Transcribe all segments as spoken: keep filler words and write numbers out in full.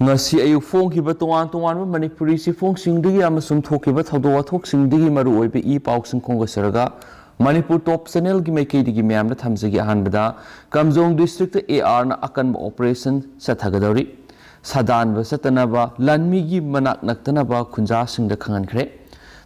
ꯉꯁꯤ ꯑꯌꯨꯛ ꯐꯣꯡꯈꯤꯕ ꯇꯣꯉꯥꯟ ꯇꯣꯉꯥꯟꯕ ꯃꯅꯤꯄꯨꯔꯤ ꯆꯦꯐꯣꯡꯁꯤꯡꯗꯒꯤ ꯑꯃꯁꯨꯡ ꯊꯣꯛꯈꯤꯕ ꯊꯧꯗꯣꯛ ꯋꯥꯊꯣꯛꯁꯤꯡꯗꯒꯤ ꯃꯔꯨꯑꯣꯏꯕ ꯏ ꯄꯥꯎꯁꯤꯡ ꯈꯣꯝꯒꯠꯆꯔꯒ, ꯃꯅꯤꯄꯨꯔ ꯇꯣꯞ ꯆꯦꯅꯦꯜꯒꯤ ꯃꯥꯏꯀꯩꯗꯒꯤ ꯃꯌꯥꯝꯗ ꯊꯝꯖꯒꯦ꯫ ꯑꯍꯥꯟꯕꯗ, ꯀꯥꯝꯖꯣꯡ ꯗꯤꯁꯇ꯭ꯔꯤꯛꯇ ꯑꯦ ꯑꯥꯔꯅ ꯑꯀꯟꯕ ꯑꯣꯄꯔꯦꯁꯟ ꯆꯠꯊꯒꯗꯧꯔꯤ꯫ ꯁꯥꯗꯥꯟꯕ ꯆꯠꯇꯅꯕ, ꯂꯥꯟꯃꯤꯒꯤ ꯃꯅꯥꯛ ꯅꯛꯇꯅꯕ ꯈꯨꯟꯖꯥꯁꯤꯡꯗ ꯈꯪꯍꯟꯈ꯭ꯔꯦ꯫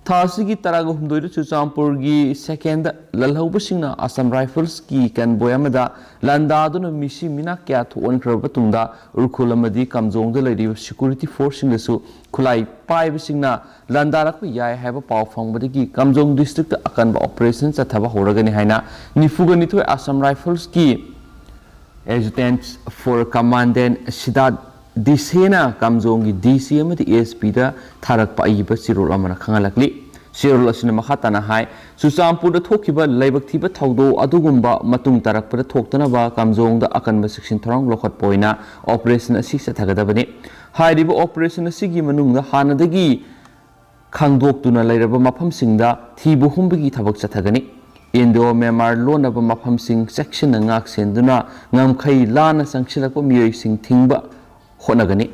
ꯊꯥ ꯑꯁꯤꯒꯤ ꯇꯔꯥꯒ ꯍꯨꯝꯗꯣꯏꯗ ꯆꯨꯔꯆꯥꯟꯄꯨꯔꯒꯤ ꯁꯦꯀꯦꯟꯗ ꯂꯜꯍꯧꯕꯁꯤꯡꯅ ꯑꯁꯥꯝ ꯔꯥꯏꯐꯜꯁꯀꯤ ꯀꯟꯕꯣꯏ ꯑꯃꯗ ꯂꯥꯟꯗꯥꯗꯨꯅ ꯃꯤꯁꯤ ꯃꯤꯅꯥ ꯀꯌꯥ ꯊꯣꯛꯍꯟꯈ꯭ꯔꯕ ꯃꯇꯨꯡꯗ, ꯎꯈ꯭ꯔꯨꯜ ꯑꯃꯗꯤ ꯀꯥꯝꯖꯣꯡꯗ ꯂꯩꯔꯤꯕ ꯁꯦꯀ꯭ꯌꯨꯔꯤꯇꯤ ꯐꯣꯔꯁꯁꯤꯡꯗꯁꯨ ꯈꯨꯠꯂꯥꯏ ꯄꯥꯏꯕꯁꯤꯡꯅ ꯂꯥꯟꯗꯥꯔꯛꯄ ꯌꯥꯏ ꯍꯥꯏꯕ ꯄꯥꯎ ꯐꯪꯕꯗꯒꯤ ꯀꯥꯝꯖꯣꯡ ꯗꯤꯁꯇ꯭ꯔꯤꯛꯇ ꯑꯀꯟꯕ ꯑꯣꯄꯔꯦꯁꯟ ꯆꯠꯊꯕ ꯍꯧꯔꯒꯅꯤ ꯍꯥꯏꯅ ꯅꯤꯐꯨꯒ ꯅꯤꯊꯣꯏ ꯑꯁꯥꯝ ꯔꯥꯏꯐꯜꯁꯀꯤ ꯑꯦꯖꯨꯇꯦꯟꯠ ꯐꯣꯔ ꯀꯃꯥꯟꯗꯦꯟꯠ ꯁꯤꯗꯥꯠ ꯗꯤꯁꯦꯅ ꯀꯥꯝꯖꯣꯡꯒꯤ ꯗꯤ ꯁꯤ ꯑꯃꯗꯤ ꯑꯦꯁ ꯄꯤꯗ ꯊꯥꯔꯛꯄ ꯑꯏꯕ ꯆꯦꯔꯣꯜ ꯑꯃꯅ ꯈꯪꯍꯜꯂꯛꯂꯤ꯫ ꯆꯦꯔꯣꯜ ꯑꯁꯤꯅ ꯃꯈꯥ ꯇꯥꯅ ꯍꯥꯏ, ꯆꯨꯔꯆꯥꯟꯄꯨꯔꯗ ꯊꯣꯛꯈꯤꯕ ꯂꯥꯏꯕꯛ ꯊꯤꯕ ꯊꯧꯗꯣꯛ ꯑꯗꯨꯒꯨꯝꯕ ꯃꯇꯨꯡ ꯇꯥꯔꯛꯄꯗ ꯊꯣꯛꯇꯅꯕ ꯀꯥꯝꯖꯣꯡꯗ ꯑꯀꯟꯕ ꯆꯦꯛꯁꯤꯟ ꯊꯧꯔꯥꯡ ꯂꯧꯈꯠꯄ ꯑꯣꯏꯅ ꯑꯣꯄꯔꯦꯁꯟ ꯑꯁꯤ ꯆꯠꯊꯒꯗꯕꯅꯤ꯫ ꯍꯥꯏꯔꯤꯕ ꯑꯣꯄꯔꯦꯁꯟ ꯑꯁꯤꯒꯤ ꯃꯅꯨꯡꯗ ꯍꯥꯟꯅꯗꯒꯤ ꯈꯪꯗꯣꯛꯇꯨꯅ ꯂꯩꯔꯕ ꯃꯐꯝꯁꯤꯡꯗ ꯊꯤꯕ ꯍꯨꯝꯕꯒꯤ ꯊꯕꯛ ꯆꯠꯊꯒꯅꯤ꯫ ꯏꯟꯗꯣ ꯃ꯭ꯌꯥꯟꯃꯥꯔ ꯂꯣꯟꯅꯕ ꯃꯐꯝꯁꯤꯡ ꯆꯦꯛꯁꯤꯟꯅ ꯉꯥꯛ ꯁꯦꯟꯗꯨꯅ ꯉꯝꯈꯩ ꯂꯥꯟꯅ ꯆꯪꯁꯤꯜꯂꯛꯄ ꯃꯤꯑꯣꯏꯁꯤꯡ ꯊꯤꯡꯕ ꯍꯣꯠꯅꯒꯅꯤ꯫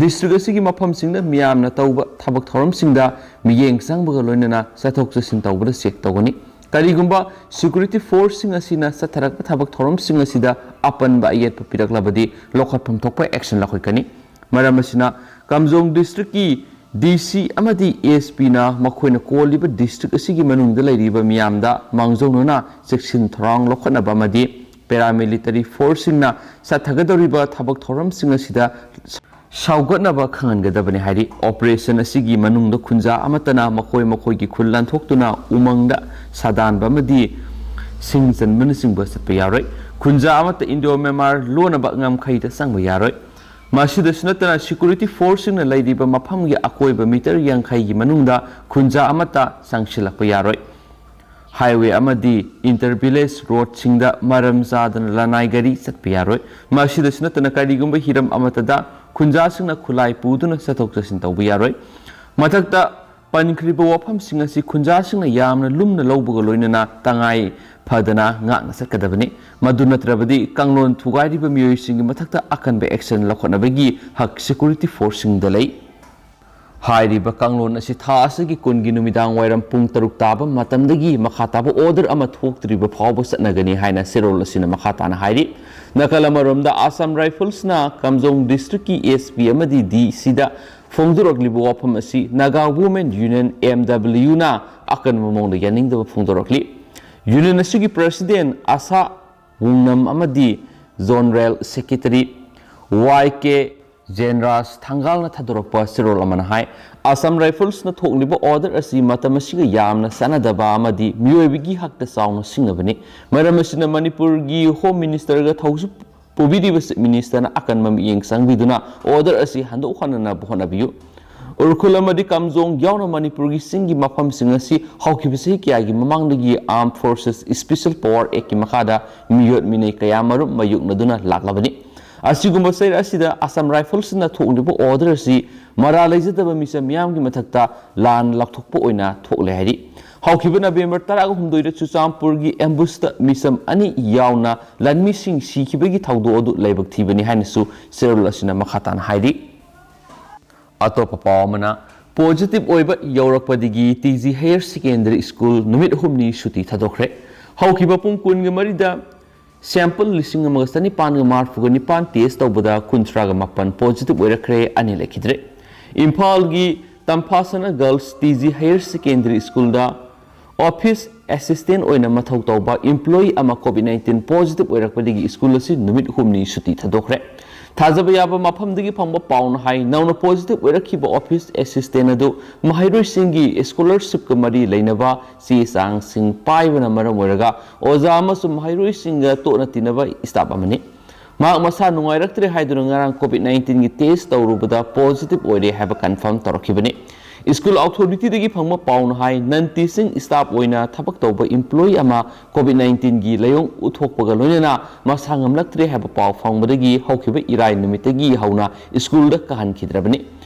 ꯗꯤꯁꯇ꯭ꯔꯤꯛ ꯑꯁꯤꯒꯤ ꯃꯐꯝꯁꯤꯡꯗ ꯃꯤꯌꯥꯝꯅ ꯇꯧꯕ ꯊꯕꯛ ꯊꯧꯔꯝꯁꯤꯡꯗ ꯃꯤꯠꯌꯦꯡ ꯆꯪꯕꯒ ꯂꯣꯏꯅꯅ ꯆꯠꯊꯣꯛ ꯆꯠꯁꯤꯟ ꯇꯧꯕꯗ ꯆꯦꯛ ꯇꯧꯒꯅꯤ꯫ ꯀꯔꯤꯒꯨꯝꯕ ꯁꯦꯀ꯭ꯌꯨꯔꯤꯇꯤ ꯐꯣꯔꯁꯁꯤꯡ ꯑꯁꯤꯅ ꯆꯠꯊꯔꯛꯄ ꯊꯕꯛ ꯊꯧꯔꯝꯁꯤꯡ ꯑꯁꯤꯗ ꯑꯄꯟꯕ ꯑꯌꯦꯠꯄ ꯄꯤꯔꯛꯂꯕꯗꯤ ꯂꯧꯈꯠꯐꯝ ꯊꯣꯛꯄ ꯑꯦꯛꯁꯟ ꯂꯧꯈꯠꯀꯅꯤ꯫ ꯃꯔꯝ ꯑꯁꯤꯅ, ꯀꯥꯝꯖꯣꯡ ꯗꯤꯁꯇ꯭ꯔꯤꯛꯀꯤ ꯗꯤ ꯁꯤ ꯑꯃꯗꯤ ꯑꯦꯁ ꯄꯤꯅ ꯃꯈꯣꯏꯅ ꯀꯣꯜꯂꯤꯕ ꯗꯤꯁꯇ꯭ꯔꯤꯛ ꯑꯁꯤꯒꯤ ꯃꯅꯨꯡꯗ ꯂꯩꯔꯤꯕ ꯃꯤꯌꯥꯝꯗ ꯃꯥꯡꯖꯧꯅꯅ ꯆꯦꯛꯁꯤꯟ ꯊꯧꯔꯥꯡ ꯂꯧꯈꯠꯅꯕ ꯑꯃꯗꯤ ꯄꯦꯔꯥꯃꯤꯂꯤꯇꯔꯤ ꯐꯣꯔꯁꯁꯤꯡꯅ ꯆꯠꯊꯒꯗꯧꯔꯤꯕ ꯊꯕꯛ ꯊꯧꯔꯝꯁꯤꯡ ꯑꯁꯤꯗ ꯁꯧꯒꯠꯅꯕ ꯈꯪꯍꯟꯒꯗꯕꯅꯤ ꯍꯥꯏꯔꯤ꯫ ꯑꯣꯄꯔꯦꯁꯟ ꯑꯁꯤꯒꯤ ꯃꯅꯨꯡꯗ ꯈꯨꯟꯖꯥ ꯑꯃꯠꯇꯅ ꯃꯈꯣꯏ ꯃꯈꯣꯏꯒꯤ ꯈꯨꯜ ꯂꯥꯟꯊꯣꯛꯇꯨꯅ ꯎꯃꯪꯗ ꯁꯥꯗꯥꯟꯕ ꯑꯃꯗꯤ ꯁꯤꯡ ꯆꯟꯕꯅꯆꯤꯡꯕ ꯆꯠꯄ ꯌꯥꯔꯣꯏ꯫ ꯈꯨꯟꯖꯥ ꯑꯃꯠꯇ ꯏꯟꯗꯣ ꯃ꯭ꯌꯥꯟꯃꯥꯔ ꯂꯣꯟꯅꯕ ꯉꯝꯈꯩꯗ ꯆꯪꯕ ꯌꯥꯔꯣꯏ꯫ ꯃꯁꯤꯗꯁꯨ ꯅꯠꯇꯅ, ꯁꯦꯀ꯭ꯌꯨꯔꯤꯇꯤ ꯐꯣꯔꯁꯁꯤꯡꯅ ꯂꯩꯔꯤꯕ ꯃꯐꯝꯒꯤ ꯑꯀꯣꯏꯕ ꯃꯤꯇꯔ ꯌꯥꯡꯈꯩꯒꯤ ꯃꯅꯨꯡꯗ ꯈꯨꯟꯖꯥ ꯑꯃꯠꯇ ꯆꯪꯁꯤꯜꯂꯛꯄ ꯌꯥꯔꯣꯏ꯫ ꯍꯥꯏꯋꯦ ꯑꯃꯗꯤ ꯏꯟꯇꯔ ꯚꯤꯂꯦꯖ ꯔꯣꯗꯁꯤꯡꯗ ꯃꯔꯝ ꯆꯥꯗꯅ ꯂꯅꯥꯏ ꯒꯥꯔꯤ ꯆꯠꯄ ꯌꯥꯔꯣꯏ꯫ ꯃꯁꯤꯗꯁꯨ ꯅꯠꯇꯅ, ꯀꯔꯤꯒꯨꯝꯕ ꯍꯤꯔꯝ ꯑꯃꯠꯇꯗ ꯈꯨꯟꯖꯥꯁꯤꯡꯅ ꯈꯨꯠꯂꯥꯏ ꯄꯨꯗꯨꯅ ꯆꯠꯊꯣꯛ ꯆꯠꯁꯤꯟ ꯇꯧꯕ ꯌꯥꯔꯣꯏ꯫ ꯃꯊꯛꯇ ꯄꯟꯈ꯭ꯔꯤꯕ ꯋꯥꯐꯝꯁꯤꯡ ꯑꯁꯤ ꯈꯨꯟꯖꯥꯁꯤꯡꯅ ꯌꯥꯝꯅ ꯂꯨꯝꯅ ꯂꯧꯕꯒ ꯂꯣꯏꯅꯅ ꯇꯉꯥꯏ ꯐꯗꯅ ꯉꯥꯛꯅ ꯆꯠꯀꯗꯕꯅꯤ꯫ ꯃꯗꯨ ꯅꯠꯇ꯭ꯔꯕꯗꯤ ꯀꯥꯡꯂꯣꯟ ꯊꯨꯒꯥꯏꯔꯤꯕ ꯃꯤꯑꯣꯏꯁꯤꯡꯒꯤ ꯃꯊꯛꯇ ꯑꯀꯟꯕ action ꯂꯧꯈꯠꯅꯕꯒꯤ ꯍꯛ security forceꯁꯤꯡꯗ ꯂꯩ꯫ ꯍꯥꯏꯔꯤꯕ ꯀꯥꯡꯂꯣꯟ ꯑꯁꯤ ꯊꯥ ꯑꯁꯤꯒꯤ ꯀꯨꯟꯒꯤ ꯅꯨꯃꯤꯗꯥꯡ ꯋꯥꯏꯔꯝ ꯄꯨꯡ ꯇꯔꯨꯛ ꯇꯥꯕ ꯃꯇꯝꯗꯒꯤ ꯃꯈꯥ ꯇꯥꯕ order ꯑꯃ ꯊꯣꯛꯇ꯭ꯔꯤꯕ ꯐꯥꯎꯕ ꯆꯠꯅꯒꯅꯤ ꯍꯥꯏꯅ ꯆꯦꯔꯣꯜ ꯑꯁꯤꯅ ꯃꯈꯥ ꯇꯥꯅ ꯍꯥꯏꯔꯤ꯫ ꯅꯥꯀꯜ ꯑꯃꯔꯣꯝꯗ, Assam Riflesꯅ ꯀꯥꯝꯖꯣꯡ districtꯀꯤ SP ꯑꯃꯗꯤ DCꯗ ꯐꯣꯡꯗꯣꯔꯛꯂꯤꯕ ꯋꯥꯐꯝ ꯑꯁꯤ Naga Women Union, MWUꯅ ꯑꯀꯟꯕ ꯃꯑꯣꯡꯗ ꯌꯥꯅꯤꯡꯗꯕ ꯐꯣꯡꯗꯣꯔꯛꯂꯤ꯫ Union ꯑꯁꯤꯒꯤ president ꯑꯁꯥ ꯋꯨꯡꯅꯝ ꯑꯃꯗꯤ General Secretary YK ꯖꯦꯟꯔꯥꯖ ꯊꯥꯡꯒꯥꯜꯅ ꯊꯥꯗꯣꯔꯛꯄ ꯆꯦꯔꯣꯜ ꯑꯃꯅ ꯍꯥꯏ, Assam Riflesꯅ ꯊꯣꯛꯂꯤꯕ order ꯑꯁꯤ ꯃꯇꯝ ꯑꯁꯤꯒ ꯌꯥꯝꯅ ꯆꯥꯟꯅꯗꯕ ꯑꯃꯗꯤ ꯃꯤꯑꯣꯏꯕꯒꯤ ꯍꯛꯇ ꯆꯥꯎꯅ ꯁꯤꯡꯅꯕꯅꯤ꯫ ꯃꯔꯝ ꯑꯁꯤꯅ ꯃꯅꯤꯄꯨꯔꯒꯤ Home Ministerꯒ ꯊꯧꯁꯨ ꯄꯨꯕꯤꯔꯤꯕ Chief Ministerꯅ ꯑꯀꯟꯕ ꯃꯤꯠꯌꯦꯡ ꯆꯪꯕꯤꯗꯨꯅ order ꯑꯁꯤ ꯍꯟꯗꯣꯛ ꯍꯟꯅꯅꯕ ꯍꯣꯠꯅꯕꯤꯌꯨ꯫ ꯎꯔꯈꯨꯜ ꯑꯃꯗꯤ ꯀꯥꯝꯖꯣꯡ ꯌꯥꯎꯅ ꯃꯅꯤꯄꯨꯔꯒꯤ ꯆꯤꯡꯒꯤ ꯃꯐꯝꯁꯤꯡ ꯑꯁꯤ ꯍꯧꯈꯤꯕ ꯆꯍꯤ ꯀꯌꯥꯒꯤ ꯃꯃꯥꯡꯗꯒꯤ Armed Forces Special Power Actꯀꯤ ꯃꯈꯥꯗ ꯃꯤꯑꯣꯠ ꯃꯤꯅꯩ ꯀꯌꯥ ꯃꯔꯨꯝ ꯃꯥꯌꯣꯛꯅꯗꯨꯅ ꯂꯥꯛꯂꯕꯅꯤ꯫ ꯑꯁꯤꯒꯨꯝꯕ ꯆꯩꯔꯛ ꯑꯁꯤꯗ Assam Riflesꯅ ꯊꯣꯛꯂꯤꯕ order ꯑꯁꯤ ꯃꯔꯥꯜ ꯂꯩꯖꯗꯕ ꯃꯤꯆꯝ ꯃꯤꯌꯥꯝꯒꯤ ꯃꯊꯛꯇ ꯂꯥꯟ ꯂꯥꯎꯊꯣꯛꯄ ꯑꯣꯏꯅ ꯊꯣꯛꯂꯦ ꯍꯥꯏꯔꯤ꯫ ꯍꯧꯈꯤꯕ November ꯇꯔꯥꯍꯨꯝꯗꯣꯏꯗ ꯆꯨꯔꯆꯥꯟꯄꯨꯔꯒꯤ ambushtꯗ ꯃꯤꯆꯝ ꯑꯅꯤ ꯌꯥꯎꯅ ꯂꯥꯟꯃꯤꯁꯤꯡ ꯁꯤꯈꯤꯕꯒꯤ ꯊꯧꯗꯣꯛ ꯑꯗꯨ ꯂꯥꯏꯕꯛ ꯊꯤꯕꯅꯤ ꯍꯥꯏꯅꯁꯨ ꯆꯦꯔꯣꯜ ꯑꯁꯤꯅ ꯃꯈꯥ ꯇꯥꯅ ꯍꯥꯏꯔꯤ꯫ ꯑꯇꯣꯞꯄ ꯄꯥꯎ ꯑꯃꯅ, positive ꯑꯣꯏꯕ ꯌꯧꯔꯛꯄꯗꯒꯤ TG Higher Secondary School ꯅꯨꯃꯤꯠ ꯍꯨꯝꯅꯤ ꯁꯨꯇꯤ ꯊꯥꯗꯣꯛꯈ꯭ꯔꯦ꯫ ꯍꯧꯈꯤꯕ ꯄꯨꯡ ꯀꯨꯟꯒ ꯃꯔꯤꯗ sample ꯂꯤꯁꯤꯡ ꯑꯃꯒ ꯆꯅꯤꯄꯥꯟꯒ ꯃꯔꯤꯐꯨꯒ ꯅꯤꯄꯥꯟ test ꯇꯧꯕꯗ ꯀꯨꯟꯊ꯭ꯔꯥꯒ ꯃꯥꯄꯟ positive ꯑꯣꯏꯔꯛꯈ꯭ꯔꯦ, ꯑꯅꯤ ꯂꯩꯈꯤꯗ꯭ꯔꯦ꯫ ꯏꯝꯐꯥꯜꯒꯤ ꯇꯝꯐꯥꯁꯅꯥ Girls TG Higher Secondary Schoolꯗ office assistant ꯑꯣꯏꯅ ꯃꯊꯧ ꯇꯧꯕ employee ꯑꯃ COVID nineteen positive ꯑꯣꯏꯔꯛꯄꯗꯒꯤ school ꯑꯁꯤ ꯅꯨꯃꯤꯠ ꯍꯨꯝꯅꯤ ꯁꯨꯇꯤ ꯊꯥꯗꯣꯛꯈ꯭ꯔꯦ꯫ ꯊꯥꯖꯕ ꯌꯥꯕ ꯃꯐꯝꯗꯒꯤ ꯐꯪꯕ ꯄꯥꯎꯅ ꯍꯥꯏ, ꯅꯧꯅ positive ꯑꯣꯏꯔꯛꯈꯤꯕ office assistant ꯑꯗꯨ ꯃꯍꯩꯔꯣꯏꯁꯤꯡꯒꯤ scholarshipꯀ ꯃꯔꯤ ꯂꯩꯅꯕ ꯆꯦ ꯆꯥꯡꯁꯤꯡ ꯄꯥꯏꯕꯅ ꯃꯔꯝ ꯑꯣꯏꯔꯒ ꯑꯣꯖꯥ ꯑꯃꯁꯨꯡ ꯃꯍꯩꯔꯣꯏꯁꯤꯡꯒ ꯇꯣꯠꯅ ꯇꯤꯟꯅꯕ staff ꯑꯃꯅꯤ꯫ ꯃꯍꯥꯛ ꯃꯁꯥ ꯅꯨꯡꯉꯥꯏꯔꯛꯇ꯭ꯔꯦ ꯍꯥꯏꯗꯨꯅ ꯉꯔꯥꯡ COVID nineteenꯒꯤ test ꯇꯧꯔꯨꯕꯗ positive ꯑꯣꯏꯔꯦ ꯍꯥꯏꯕ confirm ꯇꯧꯔꯛꯈꯤꯕꯅꯤ꯫ School authorityꯗꯒꯤ ꯐꯪꯕ ꯄꯥꯎꯅ ꯍꯥꯏ, non teaching staff ꯑꯣꯏꯅ ꯊꯕꯛ ꯇꯧꯕ employee ꯑꯃ COVID nineteenꯒꯤ ꯂꯥꯏꯑꯣꯡ ꯎꯠꯊꯣꯛꯄꯒ ꯂꯣꯏꯅꯅ ꯃꯁꯥ ꯉꯝꯂꯛꯇ꯭ꯔꯦ ꯍꯥꯏꯕ ꯄꯥꯎ ꯐꯪꯕꯗꯒꯤ ꯍꯧꯈꯤꯕ ꯏꯔꯥꯏ ꯅꯨꯃꯤꯠꯇꯒꯤ ꯍꯧꯅ schoolꯗ ꯀꯥꯍꯟꯈꯤꯗ꯭ꯔꯕꯅꯤ꯫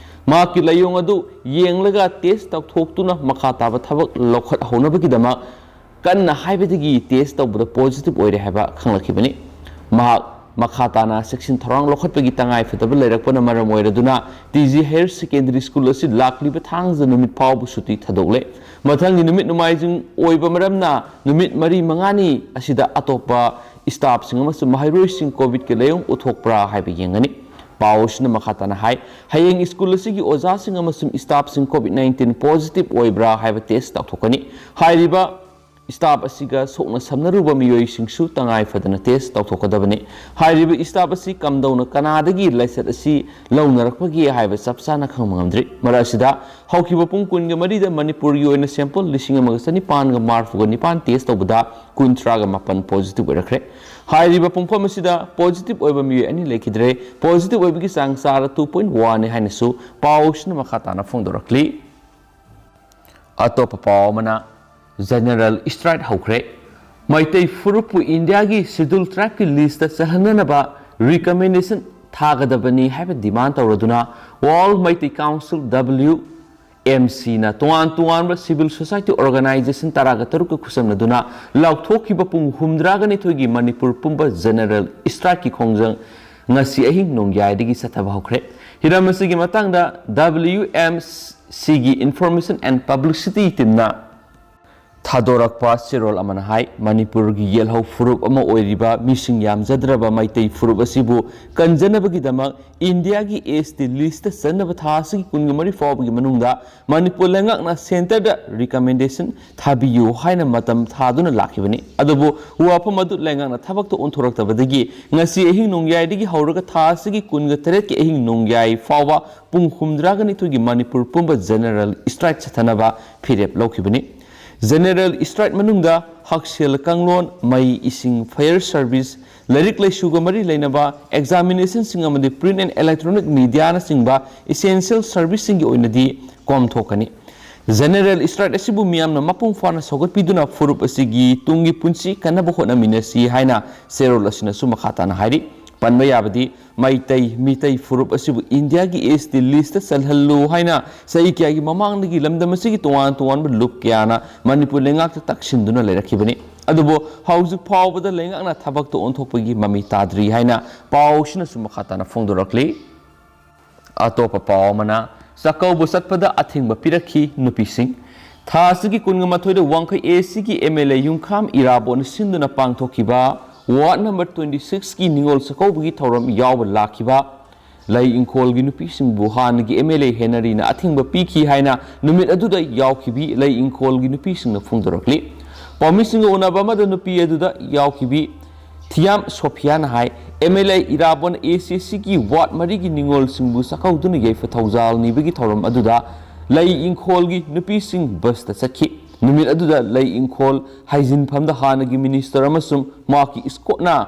ꯃꯍꯥꯛꯀꯤ ꯂꯥꯏꯑꯣꯡ ꯑꯗꯨ ꯌꯦꯡꯂꯒ test ꯇꯧꯊꯣꯛꯇꯨꯅ ꯃꯈꯥ ꯇꯥꯕ ꯊꯕꯛ ꯂꯧꯈꯠꯍꯧꯅꯕꯒꯤꯗꯃꯛ ꯀꯟꯅ ꯍꯥꯏꯕꯗꯒꯤ ꯇꯦꯁ ꯇꯧꯕꯗ ꯄꯣꯖꯤꯇꯤꯚ ꯑꯣꯏꯔꯦ ꯍꯥꯏꯕ ꯈꯪꯂꯛꯈꯤꯕꯅꯤ꯫ ꯃꯍꯥꯛ ꯃꯈꯥ ꯇꯥꯅ ꯆꯦꯛꯁꯤꯟ ꯊꯧꯔꯥꯡ ꯂꯧꯈꯠꯄꯒꯤ ꯇꯉꯥꯏ ꯐꯗꯕ ꯂꯩꯔꯛꯄꯅ ꯃꯔꯝ ꯑꯣꯏꯔꯗꯨꯅ T G higher secondary school ꯑꯁꯤ ꯂꯥꯛꯂꯤꯕ ꯊꯥꯡꯖ ꯅꯨꯃꯤꯠ ꯐꯥꯎꯕ ꯁꯨꯇꯤ ꯊꯥꯗꯣꯛꯂꯦ꯫ ꯃꯊꯪꯒꯤ ꯅꯨꯃꯤꯠ ꯅꯣꯡꯃꯥꯏꯖꯤꯡ ꯑꯣꯏꯕ ꯃꯔꯝꯅ ꯅꯨꯃꯤꯠ ꯃꯔꯤ ꯃꯉꯥꯅꯤ ꯑꯁꯤꯗ ꯑꯇꯣꯞꯄ ꯁ꯭ꯇꯥꯐꯁꯤꯡ ꯑꯃꯁꯨꯡ ꯃꯍꯩꯔꯣꯏꯁꯤꯡ ꯀꯣꯚꯤꯗꯀꯤ ꯂꯥꯏꯑꯣꯡ ꯎꯠꯊꯣꯛꯄ꯭ꯔꯥ ꯍꯥꯏꯕ ꯌꯦꯡꯒꯅꯤ꯫ ꯄꯥꯎ ꯑꯁꯤꯅ ꯃꯈꯥ ꯇꯥꯅ ꯍꯥꯏ, ꯍꯌꯦꯡ ꯁ꯭ꯀꯨꯜ ꯑꯁꯤꯒꯤ ꯑꯣꯖꯥꯁꯤꯡ ꯑꯃꯁꯨꯡ ꯁ꯭ꯇꯥꯐꯁꯤꯡ ꯀꯣꯚꯤꯗ ꯅꯥꯏꯟꯇꯤꯟ ꯄꯣꯖꯤꯇꯤꯚ ꯑꯣꯏꯕ꯭ꯔꯥ ꯍꯥꯏꯕ ꯇꯦꯁ ꯇꯧꯊꯣꯛꯀꯅꯤ꯫ ꯍꯥꯏꯔꯤꯕ ꯁ꯭ꯇꯥꯐ ꯑꯁꯤꯒ ꯁꯣꯛꯅ ꯁꯝꯅꯔꯨꯕ ꯃꯤꯑꯣꯏꯁꯤꯡꯁꯨ ꯇꯉꯥꯏ ꯐꯗꯅ ꯇꯦꯁ ꯇꯧꯊꯣꯛꯀꯗꯕꯅꯤ꯫ ꯍꯥꯏꯔꯤꯕ ꯁ꯭ꯇꯥꯐ ꯑꯁꯤ ꯀꯝꯗꯧꯅ ꯀꯅꯥꯗꯒꯤ ꯂꯥꯏꯆꯠ ꯑꯁꯤ ꯂꯧꯅꯔꯛꯄꯒꯦ ꯍꯥꯏꯕ ꯆꯞ ꯆꯥꯅ ꯈꯪꯕ ꯉꯝꯗ꯭ꯔꯤ꯫ ꯃꯔꯛ ꯑꯁꯤꯗ ꯍꯧꯈꯤꯕ ꯄꯨꯡ ꯀꯨꯟꯒ ꯃꯔꯤꯗ ꯃꯅꯤꯄꯨꯔꯒꯤ ꯑꯣꯏꯅ ꯁꯦꯝꯄꯜ ꯂꯤꯁꯤꯡ ꯑꯃꯒ ꯆꯅꯤꯄꯥꯟꯒ ꯃꯔꯤꯐꯨꯒ ꯅꯤꯄꯥꯟ ꯇꯦꯁ ꯇꯧꯕꯗ ꯀꯨꯟꯊ꯭ꯔꯥꯒ ꯃꯥꯄꯟ ꯄꯣꯖꯤꯇꯤꯚ ꯑꯣꯏꯔꯛꯈ꯭ꯔꯦ꯫ ꯍꯥꯏꯔꯤꯕ ꯄꯨꯡꯐꯝ ꯑꯁꯤꯗ ꯄꯣꯖꯤꯇꯤꯚ ꯑꯣꯏꯕ ꯃꯤꯑꯣꯏ ꯑꯅꯤ ꯂꯩꯈꯤꯗ꯭ꯔꯦ꯫ ꯄꯣꯖꯤꯇꯤꯚ ꯑꯣꯏꯕꯒꯤ ꯆꯥꯡ ꯆꯥꯗ ꯇꯨ ꯄꯣꯏꯟꯠ ꯋꯥꯟꯅꯤ ꯍꯥꯏꯅꯁꯨ ꯄꯥꯎꯁꯤꯅ ꯃꯈꯥ ꯇꯥꯅ ꯐꯣꯡꯗꯣꯔꯛꯂꯤ꯫ ꯑꯇꯣꯞꯄ ꯄꯥꯎ ꯑꯃꯅ, ꯖꯦꯅꯔꯦꯜ ꯁ꯭ꯇ꯭ꯔꯥꯏꯛ ꯍꯧꯈ꯭ꯔꯦ꯫ ꯃꯩꯇꯩ ꯐꯨꯔꯨꯞꯄꯨ ꯏꯟꯗꯤꯌꯥꯒꯤ ꯁꯦꯗ꯭ꯌꯨꯜ ꯇ꯭ꯔꯥꯏꯕꯀꯤ ꯂꯤꯁꯇ ꯆꯜꯍꯟꯅꯅꯕ ꯔꯤꯀꯃꯦꯟꯗꯦꯁꯟ ꯊꯥꯒꯗꯕꯅꯤ ꯍꯥꯏꯕ ꯗꯤꯃꯥꯟ ꯇꯧꯔꯗꯨꯅ ꯋꯥꯔꯜ ꯃꯩꯇꯩ ꯀꯥꯎꯟꯁꯤꯜ, ꯗꯕ꯭ꯂꯤꯌꯨ ꯑꯦꯝ ꯁꯤꯅ ꯇꯣꯉꯥꯟ ꯇꯣꯉꯥꯟꯕ ꯁꯤꯚꯤꯜ ꯁꯣꯁꯥꯏꯇꯤ ꯑꯣꯔꯒꯅꯥꯏꯖꯦꯁꯟ ꯇꯔꯥꯒ ꯇꯔꯨꯛꯀ ꯈꯨꯠꯁꯝꯅꯗꯨꯅ ꯂꯥꯎꯊꯣꯛꯈꯤꯕ ꯄꯨꯡ ꯍꯨꯝꯗ꯭ꯔꯥꯒ ꯅꯤꯊꯣꯏꯒꯤ ꯃꯅꯤꯄꯨꯔ ꯄꯨꯝꯕ ꯖꯦꯅꯔꯦꯜ ꯁ꯭ꯇ꯭ꯔꯥꯏꯛꯀꯤ ꯈꯣꯡꯖꯪ ꯉꯁꯤ ꯑꯍꯤꯡ ꯅꯣꯡꯌꯥꯏꯗꯒꯤ ꯆꯠꯊꯕ ꯍꯧꯈ꯭ꯔꯦ꯫ ꯍꯤꯔꯝ ꯑꯁꯤꯒꯤ ꯃꯇꯥꯡꯗ ꯗꯕ꯭ꯂꯤꯌꯨ ꯑꯦꯝ ꯁꯤꯒꯤ ꯏꯟꯐꯣꯔꯃꯦꯁꯟ ꯑꯦꯟ ꯄꯕ꯭ꯂꯤꯁꯤꯇꯤ ꯇꯤꯝꯅ ꯊꯥꯗꯣꯔꯛꯄ ꯆꯦꯔꯣꯜ ꯑꯃꯅ ꯍꯥꯏ, ꯃꯅꯤꯄꯨꯔꯒꯤ ꯌꯦꯜꯍꯧ ꯐꯨꯔꯨꯞ ꯑꯃ ꯑꯣꯏꯔꯤꯕ ꯃꯤꯁꯤꯡ ꯌꯥꯝꯖꯗ꯭ꯔꯕ ꯃꯩꯇꯩ ꯐꯨꯔꯨꯞ ꯑꯁꯤꯕꯨ ꯀꯟꯖꯅꯕꯒꯤꯗꯃꯛ ꯏꯟꯗꯤꯌꯥꯒꯤ ꯑꯦꯁ ꯇꯤ ꯂꯤꯁꯇ ꯆꯟꯅꯕ ꯊꯥ ꯑꯁꯤꯒꯤ ꯀꯨꯟꯒ ꯃꯔꯤ ꯐꯥꯎꯕꯒꯤ ꯃꯅꯨꯡꯗ ꯃꯅꯤꯄꯨꯔ ꯂꯩꯉꯥꯛꯅ ꯁꯦꯟꯇꯔꯗ ꯔꯤꯀꯃꯦꯟꯗꯦꯁꯟ ꯊꯥꯕꯤꯌꯨ ꯍꯥꯏꯅ ꯃꯇꯝ ꯊꯥꯗꯨꯅ ꯂꯥꯛꯈꯤꯕꯅꯤ꯫ ꯑꯗꯨꯕꯨ ꯋꯥꯐꯝ ꯑꯗꯨ ꯂꯩꯉꯥꯛꯅ ꯊꯕꯛꯇ ꯑꯣꯟꯊꯣꯔꯛꯇꯕꯗꯒꯤ ꯉꯁꯤ ꯑꯍꯤꯡ ꯅꯣꯡꯌꯥꯏꯗꯒꯤ ꯍꯧꯔꯒ ꯊꯥ ꯑꯁꯤꯒꯤ ꯀꯨꯟꯒ ꯇꯔꯦꯠꯀꯤ ꯑꯍꯤꯡ ꯅꯣꯡꯌꯥꯏ ꯐꯥꯎꯕ ꯄꯨꯡ ꯍꯨꯝꯗ꯭ꯔꯥꯒ ꯅꯤꯊꯣꯏꯒꯤ ꯃꯅꯤꯄꯨꯔ ꯄꯨꯝꯕ ꯖꯦꯅꯔꯦꯜ ꯁ꯭ꯇ꯭ꯔꯥꯏꯛ ꯆꯠꯊꯅꯕ ꯐꯤꯔꯦꯞ ꯂꯧꯈꯤꯕꯅꯤ꯫ ꯖꯦꯅꯔꯦꯜ ꯁ꯭ꯇ꯭ꯔꯥꯏꯛ ꯃꯅꯨꯡꯗ ꯍꯛꯁꯦꯜ ꯀꯥꯡꯂꯣꯟ, ꯃꯩ, ꯏꯁꯤꯡ, ꯐꯥꯌꯔ ꯁꯔꯚꯤꯁ, ꯂꯥꯏꯔꯤꯛ ꯂꯥꯏꯁꯨꯒ ꯃꯔꯤ ꯂꯩꯅꯕ ꯑꯦꯛꯖꯥꯃꯤꯅꯦꯁꯟꯁꯤꯡ ꯑꯃꯗꯤ ꯄ꯭ꯔꯤꯟꯠ ꯑꯦꯟ ꯏꯂꯦꯛꯇ꯭ꯔꯣꯅꯤꯛ ꯃꯤꯗꯤꯌꯥꯅꯆꯤꯡꯕ ꯏꯁꯦꯟꯁꯤꯌꯦꯜ ꯁꯔꯚꯤꯁꯁꯤꯡꯒꯤ ꯑꯣꯏꯅꯗꯤ ꯀꯣꯝꯊꯣꯛꯀꯅꯤ꯫ ꯖꯦꯅꯔꯦꯜ ꯁ꯭ꯇ꯭ꯔꯥꯏꯛ ꯑꯁꯤꯕꯨ ꯃꯤꯌꯥꯝꯅ ꯃꯄꯨꯡ ꯐꯥꯅ ꯁꯧꯒꯠꯄꯤꯗꯨꯅ ꯐꯨꯔꯨꯞ ꯑꯁꯤꯒꯤ ꯇꯨꯡꯒꯤ ꯄꯨꯟꯁꯤ ꯀꯟꯅꯕ ꯍꯣꯠꯅꯃꯤꯟꯅꯁꯤ ꯍꯥꯏꯅ ꯆꯦꯔꯣꯜ ꯑꯁꯤꯅꯁꯨ ꯃꯈꯥ ꯇꯥꯅ ꯍꯥꯏꯔꯤ꯫ ꯄꯟꯕ ꯌꯥꯕꯗꯤ ꯃꯩꯇꯩ ꯃꯤꯇꯩ ꯐꯨꯔꯨꯞ ꯑꯁꯤꯕꯨ ꯏꯟꯗꯤꯌꯥꯒꯤ ꯑꯦꯁ ꯇꯤ ꯂꯤꯁꯇ ꯆꯜꯍꯜꯂꯨ ꯍꯥꯏꯅ ꯆꯍꯤ ꯀꯌꯥꯒꯤ ꯃꯃꯥꯡꯗꯒꯤ ꯂꯝꯗꯝ ꯑꯁꯤꯒꯤ ꯇꯣꯉꯥꯟ ꯇꯣꯉꯥꯟꯕ ꯂꯨꯞ ꯀꯌꯥꯅ ꯃꯅꯤꯄꯨꯔ ꯂꯩꯉꯥꯛꯇ ꯇꯛꯁꯤꯟꯗꯨꯅ ꯂꯩꯔꯛꯈꯤꯕꯅꯤ꯫ ꯑꯗꯨꯕꯨ ꯍꯧꯖꯤꯛ ꯐꯥꯎꯕꯗ ꯂꯩꯉꯥꯛꯅ ꯊꯕꯛꯇ ꯑꯣꯟꯊꯣꯛꯄꯒꯤ ꯃꯃꯤ ꯇꯥꯗ꯭ꯔꯤ ꯍꯥꯏꯅ ꯄꯥꯎꯁꯤꯅꯁꯨ ꯃꯈꯥ ꯇꯥꯅ ꯐꯣꯡꯗꯣꯔꯛꯂꯤ꯫ ꯑꯇꯣꯞꯄ ꯄꯥꯎ ꯑꯃꯅ, ꯆꯥꯛꯀꯧꯕ ꯆꯠꯄꯗ ꯑꯊꯤꯡꯕ ꯄꯤꯔꯛꯈꯤ ꯅꯨꯄꯤꯁꯤꯡ꯫ ꯊꯥ ꯑꯁꯤꯒꯤ ꯀꯨꯟꯃꯥꯊꯣꯏꯗ ꯋꯥꯡꯈꯩ ꯑꯦ ꯁꯤꯒꯤ ꯑꯦꯝ ꯑꯦꯜ ꯑꯦ ꯌꯨꯝꯈꯥꯝ ꯏꯔꯥꯕꯣꯠꯅ ꯁꯤꯟꯗꯨꯅ ꯄꯥꯡꯊꯣꯛꯈꯤꯕ ꯋꯥꯔꯗ ꯅꯝꯕꯔ ꯇ꯭ꯋꯦꯟꯇꯤ ꯁꯤꯛꯁꯀꯤ ꯅꯤꯉꯣꯜ ꯆꯥꯛꯀꯧꯕꯒꯤ ꯊꯧꯔꯝ ꯌꯥꯎꯕ ꯂꯥꯛꯈꯤꯕ ꯂꯩ ꯏꯪꯈꯣꯜꯒꯤ ꯅꯨꯄꯤꯁꯤꯡꯕꯨ ꯍꯥꯟꯅꯒꯤ ꯑꯦꯝ ꯑꯦꯜ ꯑꯦ ꯍꯦꯅꯔꯤꯅ ꯑꯊꯤꯡꯕ ꯄꯤꯈꯤ ꯍꯥꯏꯅ ꯅꯨꯃꯤꯠ ꯑꯗꯨꯗ ꯌꯥꯎꯈꯤꯕꯤ ꯂꯩ ꯏꯪꯈꯣꯜꯒꯤ ꯅꯨꯄꯤꯁꯤꯡꯅ ꯐꯣꯡꯗꯣꯔꯛꯂꯤ꯫ ꯄꯥꯎꯃꯤꯁꯤꯡꯒ ꯎꯅꯕ ꯑꯃꯗ ꯅꯨꯄꯤ ꯑꯗꯨꯗ ꯌꯥꯎꯈꯤꯕꯤ ꯊꯤꯌꯥꯝ ꯁꯣꯐꯤꯌꯥꯅ ꯍꯥꯏ, ꯑꯦꯝ ꯑꯦꯜ ꯑꯦ ꯏꯔꯥꯕꯣꯟ ꯑꯦ ꯁꯤ ꯁꯤꯒꯤ ꯋꯥꯔꯗ ꯃꯔꯤꯒꯤ ꯅꯤꯉꯣꯜꯁꯤꯡꯕꯨ ꯆꯥꯛꯀꯧꯗꯨꯅ ꯌꯥꯏꯐ ꯊꯧꯖꯥꯜ ꯅꯤꯕꯒꯤ ꯊꯧꯔꯝ ꯑꯗꯨꯗ ꯂꯩ ꯏꯪꯈꯣꯜꯒꯤ ꯅꯨꯄꯤꯁꯤꯡ ꯕꯁꯇ ꯆꯠꯈꯤ꯫ ꯅꯨꯃꯤꯠ ꯑꯗꯨꯗ ꯂꯩ ꯏꯪꯈꯣꯜ ꯍꯥꯏꯖꯤꯟꯐꯝꯗ ꯍꯥꯟꯅꯒꯤ ꯃꯤꯅꯤꯁꯇꯔ ꯑꯃꯁꯨꯡ ꯃꯍꯥꯛꯀꯤ ꯏꯁꯀꯣꯠꯅ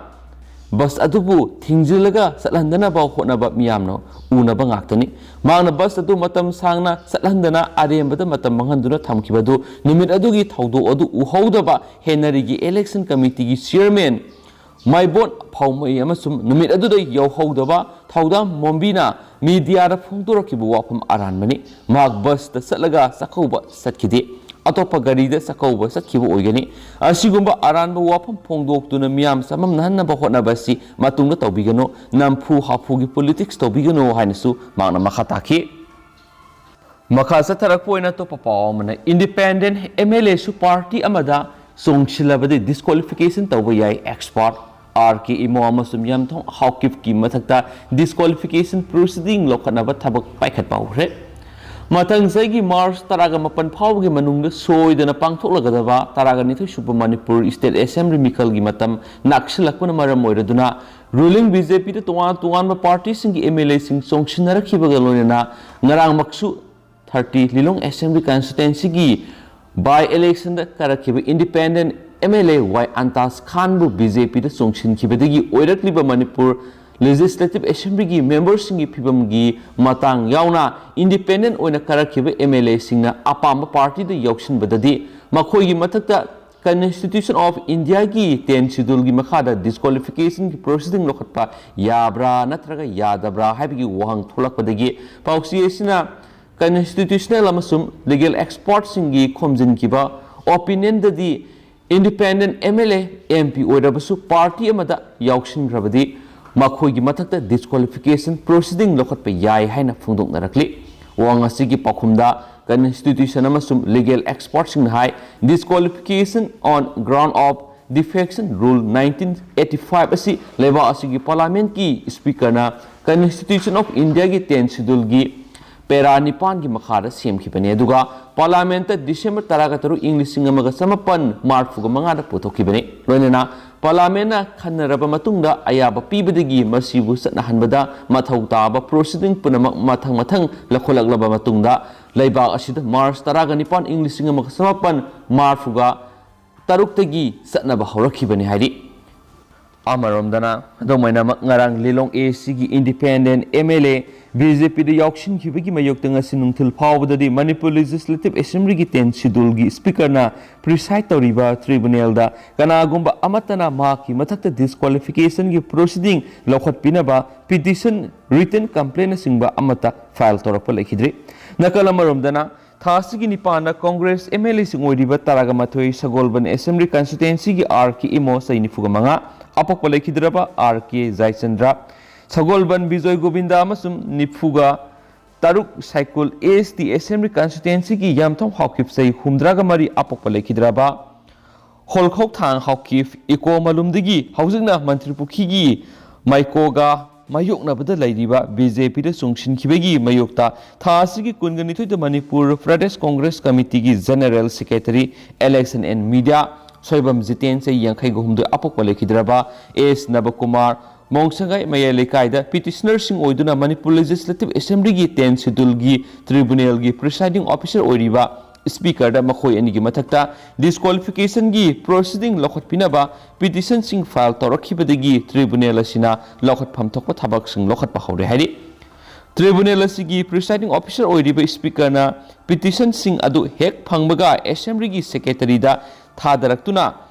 ꯕꯁ ꯑꯗꯨꯕꯨ ꯊꯤꯡꯖꯤꯜꯂꯒ ꯆꯠꯍꯟꯗꯅꯕ ꯍꯣꯠꯅꯕ ꯃꯤꯌꯥꯝꯅ ꯎꯅꯕ ꯉꯥꯛꯇꯅꯤ꯫ ꯃꯍꯥꯛꯅ ꯕꯁ ꯑꯗꯨ ꯃꯇꯝ ꯁꯥꯡꯅ ꯆꯠꯍꯟꯗꯅ ꯑꯔꯦꯝꯕꯗ ꯃꯇꯝ ꯃꯥꯡꯍꯟꯗꯨꯅ ꯊꯝꯈꯤꯕ ꯑꯗꯨ ꯅꯨꯃꯤꯠ ꯑꯗꯨꯒꯤ ꯊꯧꯗꯣꯛ ꯑꯗꯨ ꯎꯍꯧꯗꯕ ꯍꯦꯅꯔꯤꯒꯤ ꯏꯂꯦꯛꯁꯟ ꯀꯃꯤꯇꯤꯒꯤ ꯆꯤꯌꯔꯃꯦꯟ ꯃꯥꯏꯕꯣꯟ ꯐꯥꯎꯃꯩ ꯑꯃꯁꯨꯡ ꯅꯨꯃꯤꯠ ꯑꯗꯨꯗ ꯌꯧꯍꯧꯗꯕ ꯊꯧꯗꯥꯝ ꯃꯣꯝꯕꯤꯅ ꯃꯤꯗꯤꯌꯥꯗ ꯐꯣꯡꯗꯣꯔꯛꯈꯤꯕ ꯋꯥꯐꯝ ꯑꯔꯥꯟꯕꯅꯤ꯫ ꯃꯍꯥꯛ ꯕꯁꯇ ꯆꯠꯂꯒ ꯆꯥꯛꯀꯧꯕ ꯆꯠꯈꯤꯗꯦ꯫ ꯑꯇꯣꯞꯄ ꯒꯥꯔꯤꯗ ꯆꯥꯛꯀꯧꯕ ꯆꯠꯈꯤꯕ ꯑꯣꯏꯒꯅꯤ꯫ ꯑꯁꯤꯒꯨꯝꯕ ꯑꯔꯥꯟꯕ ꯋꯥꯐꯝ ꯐꯣꯡꯗꯣꯛꯇꯨꯅ ꯃꯤꯌꯥꯝ ꯆꯃꯝꯅꯍꯟꯅꯕ ꯍꯣꯠꯅꯕ ꯑꯁꯤ ꯃꯇꯨꯡꯗ ꯇꯧꯕꯤꯒꯅꯨ, ꯅꯝꯐꯨ ꯍꯥꯐꯨꯒꯤ ꯄꯣꯂꯤꯇꯤꯛꯁ ꯇꯧꯕꯤꯒꯅꯨ ꯍꯥꯏꯅꯁꯨ ꯃꯍꯥꯛꯅ ꯃꯈꯥ ꯇꯥꯈꯤ꯫ ꯃꯈꯥ ꯆꯠꯊꯔꯛꯄ ꯑꯣꯏꯅ ꯑꯇꯣꯞꯄ ꯄꯥꯎ ꯑꯃꯅ, ꯏꯟꯗꯤꯄꯦꯟꯗꯦꯟꯠ ꯑꯦꯝ ꯑꯦꯜ ꯑꯦꯁꯨ ꯄꯥꯔꯇꯤ ꯑꯃꯗ ꯆꯣꯡꯁꯤꯜꯂꯕꯗꯤ ꯗꯤꯁꯀ꯭ꯋꯥꯂꯤꯐꯤꯀꯦꯁꯟ ꯇꯧꯕ ꯌꯥꯏ꯫ ꯑꯦꯛꯁꯄꯥꯔꯠ ꯑꯥꯔ ꯀꯦ ꯏꯃꯣ ꯑꯃꯁꯨꯡ ꯌꯥꯝꯊꯣꯡ ꯍꯥꯎꯀꯤꯞꯀꯤ ꯃꯊꯛꯇ ꯗꯤꯁꯀ꯭ꯋꯥꯂꯤꯐꯤꯀꯦꯁꯟ ꯄ꯭ꯔꯣꯁꯤꯗꯤꯡ ꯂꯧꯈꯠꯅꯕ ꯊꯕꯛ ꯄꯥꯏꯈꯠꯄ ꯍꯧꯈ꯭ꯔꯦ꯫ ꯃꯊꯪ ꯆꯍꯤꯒꯤ ꯃꯥꯔꯆ ꯇꯔꯥꯒ ꯃꯥꯄꯟ ꯐꯥꯎꯕꯒꯤ ꯃꯅꯨꯡꯗ ꯁꯣꯏꯗꯅ ꯄꯥꯡꯊꯣꯛꯂꯒꯗꯕ ꯇꯔꯥꯒ ꯅꯤꯊꯣꯏ ꯁꯨꯕ ꯃꯅꯤꯄꯨꯔ ꯏꯁꯇꯦꯠ ꯑꯦꯁꯦꯝꯕ꯭ꯂꯤ ꯃꯤꯈꯜꯒꯤ ꯃꯇꯝ ꯅꯛꯁꯤꯜꯂꯛꯄꯅ ꯃꯔꯝ ꯑꯣꯏꯔꯗꯨꯅ ꯔꯨꯂꯤꯡ ꯕꯤ ꯖꯦ ꯄꯤꯗ ꯇꯣꯉꯥꯟ ꯇꯣꯉꯥꯟꯕ ꯄꯥꯔꯇꯤꯁꯤꯡꯒꯤ ꯑꯦꯝ ꯑꯦꯜ ꯑꯦꯁꯤꯡ ꯆꯣꯡꯁꯤꯟꯅꯔꯛꯈꯤꯕꯒ ꯂꯣꯏꯅꯅ ꯉꯔꯥꯡꯃꯛꯁꯨ ꯊꯥꯔꯇꯤ ꯂꯤꯂꯣꯡ ꯑꯦꯁꯦꯝꯕ꯭ꯂꯤ ꯀꯟꯁꯇꯤꯇ꯭ꯋꯦꯟꯁꯤꯒꯤ ꯕꯥꯏ ꯏꯂꯦꯛꯁꯟꯗ ꯀꯥꯔꯛꯈꯤꯕ independent M L A Y Antas ꯈꯥꯟꯕꯨ ꯕꯤ ꯖꯦ ꯄꯤꯗ ꯆꯣꯡꯁꯤꯟꯈꯤꯕꯗꯒꯤ ꯑꯣꯏꯔꯛꯂꯤꯕ ꯃꯅꯤꯄꯨꯔ ꯂꯦꯖꯤꯁꯂꯦꯇꯤꯚ ꯑꯦꯁꯦꯝꯕ꯭ꯂꯤꯒꯤ ꯃꯦꯝꯕꯔꯁꯤꯡꯒꯤ ꯐꯤꯕꯝꯒꯤ ꯃꯇꯥꯡ ꯌꯥꯎꯅ ꯏꯟꯗꯤꯄꯦꯟꯗꯦꯟꯠ ꯑꯣꯏꯅ ꯀꯥꯔꯛꯈꯤꯕ ꯑꯦꯝ ꯑꯦꯜ ꯑꯦꯁꯤꯡꯅ ꯑꯄꯥꯝꯕ ꯄꯥꯔꯇꯤꯗ ꯌꯥꯎꯁꯤꯟꯕꯗꯗꯤ ꯃꯈꯣꯏꯒꯤ ꯃꯊꯛꯇ Constitution of Indiaꯒꯤ tenth Scheduleꯒꯤ ꯃꯈꯥꯗ disqualificationꯒꯤ proceeding ꯂꯧꯈꯠꯄ ꯌꯥꯕ꯭ꯔꯥ ꯅꯠꯇ꯭ꯔꯒ ꯌꯥꯗꯕ꯭ꯔꯥ ꯍꯥꯏꯕꯒꯤ ꯋꯥꯍꯪ ꯊꯣꯛꯂꯛꯄꯗꯒꯤ ꯄꯥꯎꯆꯦ ꯑꯁꯤꯅ constitutional ꯑꯃꯁꯨꯡ legal expertꯁꯤꯡꯒꯤ ꯈꯣꯝꯖꯤꯟꯈꯤꯕ opinionꯗꯗꯤ independent MLA, MP ꯑꯣꯏꯔꯕꯁꯨ party ꯑꯃꯗ ꯌꯥꯎꯁꯤꯟꯈ꯭ꯔꯕꯗꯤ ꯃꯈꯣꯏꯒꯤ ꯃꯊꯛꯇ disqualification proceeding ꯂꯧꯈꯠꯄ ꯌꯥꯏ ꯍꯥꯏꯅ ꯐꯣꯡꯗꯣꯛꯅꯔꯛꯂꯤ꯫ ꯋꯥꯍꯪ ꯑꯁꯤꯒꯤ ꯄꯥꯎꯈꯨꯝꯗ constitution ꯑꯃꯁꯨꯡ legal expertꯁꯤꯡꯅ high, disqualification on ground of defection rule nineteen eighty five ꯑꯁꯤ ꯂꯩꯕꯥꯛ ꯑꯁꯤꯒꯤ parliamentꯀꯤ speakerꯅ Constitution of Indiaꯒꯤ tenth Scheduleꯒꯤ para ꯅꯤꯄꯥꯟꯒꯤ ꯃꯈꯥꯗ ꯁꯦꯝꯈꯤꯕꯅꯤ꯫ ꯑꯗꯨꯒ parliamentꯇ December ꯇꯔꯥꯒ ꯇꯔꯨꯛ ꯏꯪ ꯂꯤꯁꯤꯡ ꯑꯃꯒ ꯆꯃꯥꯄꯟ ꯃꯔꯤꯐꯨꯒ ꯃꯉꯥꯗ ꯄꯨꯊꯣꯛꯈꯤꯕꯅꯤ꯫ ꯂꯣꯏꯅꯅ parliamentꯅ ꯈꯟꯅꯔꯕ ꯃꯇꯨꯡꯗ ꯑꯌꯥꯕ ꯄꯤꯕꯗꯒꯤ ꯃꯁꯤꯕꯨ ꯆꯠꯅꯍꯟꯕꯗ ꯃꯊꯧ ꯇꯥꯕ proceeding ꯄꯨꯝꯅꯃꯛ ꯃꯊꯪ ꯃꯊꯪ ꯂꯧꯈꯠꯂꯛꯂꯕ ꯃꯇꯨꯡꯗ ꯂꯩꯕꯥꯛ ꯑꯁꯤꯗ March ꯇꯔꯥꯒ ꯅꯤꯄꯥꯟ ꯏꯪ ꯂꯤꯁꯤꯡ ꯑꯃꯒ ꯆꯃꯥꯄꯟ ꯃꯔꯤꯐꯨꯒ ꯇꯔꯨꯛꯇꯒꯤ ꯆꯠꯅꯕ ꯍꯧꯔꯛꯈꯤꯕꯅꯤ ꯍꯥꯏꯔꯤ꯫ ꯑꯃꯔꯣꯝꯗꯅ, ꯑꯗꯨꯃꯥꯏꯅꯃꯛ ꯉꯔꯥꯡ ꯂꯤꯂꯣꯡ ACꯒꯤ independent MLA BJPꯗ ꯌꯥꯎꯁꯤꯟꯈꯤꯕꯒꯤ ꯃꯥꯌꯣꯛꯇ ꯉꯁꯤ ꯅꯨꯡꯊꯤꯜ ꯐꯥꯎꯕꯗꯗꯤ Manipur Legislative Assemblyꯒꯤ tenth Scheduleꯒꯤ speakerꯅ preside ꯇꯧꯔꯤꯕ tribunalꯗ ꯀꯅꯥꯒꯨꯝꯕ ꯑꯃꯠꯇꯅ ꯃꯍꯥꯛꯀꯤ ꯃꯊꯛꯇ disqualificationꯒꯤ proceeding ꯂꯧꯈꯠꯄꯤꯅꯕ petition, written complaintꯅꯆꯤꯡꯕ ꯑꯃꯠꯇ file ꯇꯧꯔꯛꯄ ꯂꯩꯈꯤꯗ꯭ꯔꯤ꯫ ꯅꯥꯀꯜ ꯑꯃꯔꯣꯝꯗꯅ, ꯊꯥ ꯑꯁꯤꯒꯤ ꯅꯤꯄꯥꯟꯗ Congress MLAꯁꯤꯡ ꯑꯣꯏꯔꯤꯕ ꯇꯔꯥꯒ ꯃꯥꯊꯣꯏ ꯁꯒꯣꯜꯕꯟ Assembly Constituencyꯒꯤ R K ꯏꯃꯣ ꯆꯍꯤ ꯅꯤꯐꯨꯒ ꯃꯉꯥ, ꯑꯄꯣꯛꯄ ꯂꯩꯈꯤꯗ꯭ꯔꯕ R K ꯖꯥꯏꯆꯟꯗ꯭ꯔ, ꯁꯒꯣꯜꯕꯟ ꯕꯤꯖꯣꯏ ꯒꯣꯕꯤꯟꯗ ꯑꯃꯁꯨꯡ ꯅꯤꯐꯨꯒ ꯇꯔꯨꯛ ꯁꯥꯏꯀꯨꯜ AST Assembly Constituencyꯒꯤ ꯌꯥꯝꯊꯧ ꯍꯥꯎꯀꯤꯞ ꯆꯍꯤ ꯍꯨꯝꯗ꯭ꯔꯥꯒ ꯃꯔꯤ, ꯑꯄꯣꯛꯄ ꯂꯩꯈꯤꯗ꯭ꯔꯕ ꯍꯣꯜꯈꯣꯛꯊꯥꯡ ꯍꯥꯎꯀꯤꯞ ꯏꯀꯣ ꯃꯂꯨꯝꯗꯒꯤ ꯍꯧꯖꯤꯛꯅ ꯃꯟꯇ꯭ꯔꯤ ꯄꯨꯈ꯭ꯔꯤꯒꯤ ꯃꯥꯏꯀꯣꯒ ꯃꯥꯌꯣꯛꯅꯕꯗ ꯂꯩꯔꯤꯕ BJPꯗ ꯆꯣꯡꯁꯤꯟꯈꯤꯕꯒꯤ ꯃꯥꯌꯣꯛꯇ ꯊꯥ ꯑꯁꯤꯒꯤ ꯀꯨꯟꯒ ꯅꯤꯊꯣꯏꯗ Manipur Pradesh Congress Committeeꯒꯤ General Secretary, Election and Media Soibam Jiten ꯆꯍꯤ ꯌꯥꯡꯈꯩꯒ ꯍꯨꯝꯗꯣꯏ, ꯑꯄꯣꯛꯄ ꯂꯩꯈꯤꯗ꯭ꯔꯕ S ꯅꯕꯀꯨꯃꯥꯔ ꯃꯣꯡꯁꯪꯒꯥꯏ ꯃꯌꯥꯏ ꯂꯩꯀꯥꯏꯗ petitionerꯁꯤꯡ ꯑꯣꯏꯗꯨꯅ Manipur Legislative Assemblyꯒꯤ tenth Scheduleꯒꯤ tribunalꯒꯤ presiding officer ꯑꯣꯏꯔꯤꯕ speakerꯗ ꯃꯈꯣꯏ ꯑꯅꯤꯒꯤ ꯃꯊꯛꯇ disqualificationꯒꯤ proceeding ꯂꯧꯈꯠꯄꯤꯅꯕ petitionꯁꯤꯡ file ꯇꯧꯔꯛꯈꯤꯕꯗꯒꯤ tribunal ꯑꯁꯤꯅ ꯂꯧꯈꯠꯐꯝ ꯊꯣꯛꯄ ꯊꯕꯛꯁꯤꯡ ꯂꯧꯈꯠꯄ ꯍꯧꯔꯦ ꯍꯥꯏꯔꯤ꯫ Tribunal ꯑꯁꯤꯒꯤ presiding officer ꯑꯣꯏꯔꯤꯕ speakerꯅ petitionꯁꯤꯡ ꯑꯗꯨ ꯍꯦꯛ ꯐꯪꯕꯒ Assemblyꯒꯤ Secretaryꯗ ꯊꯥꯗꯔꯛꯇꯨꯅ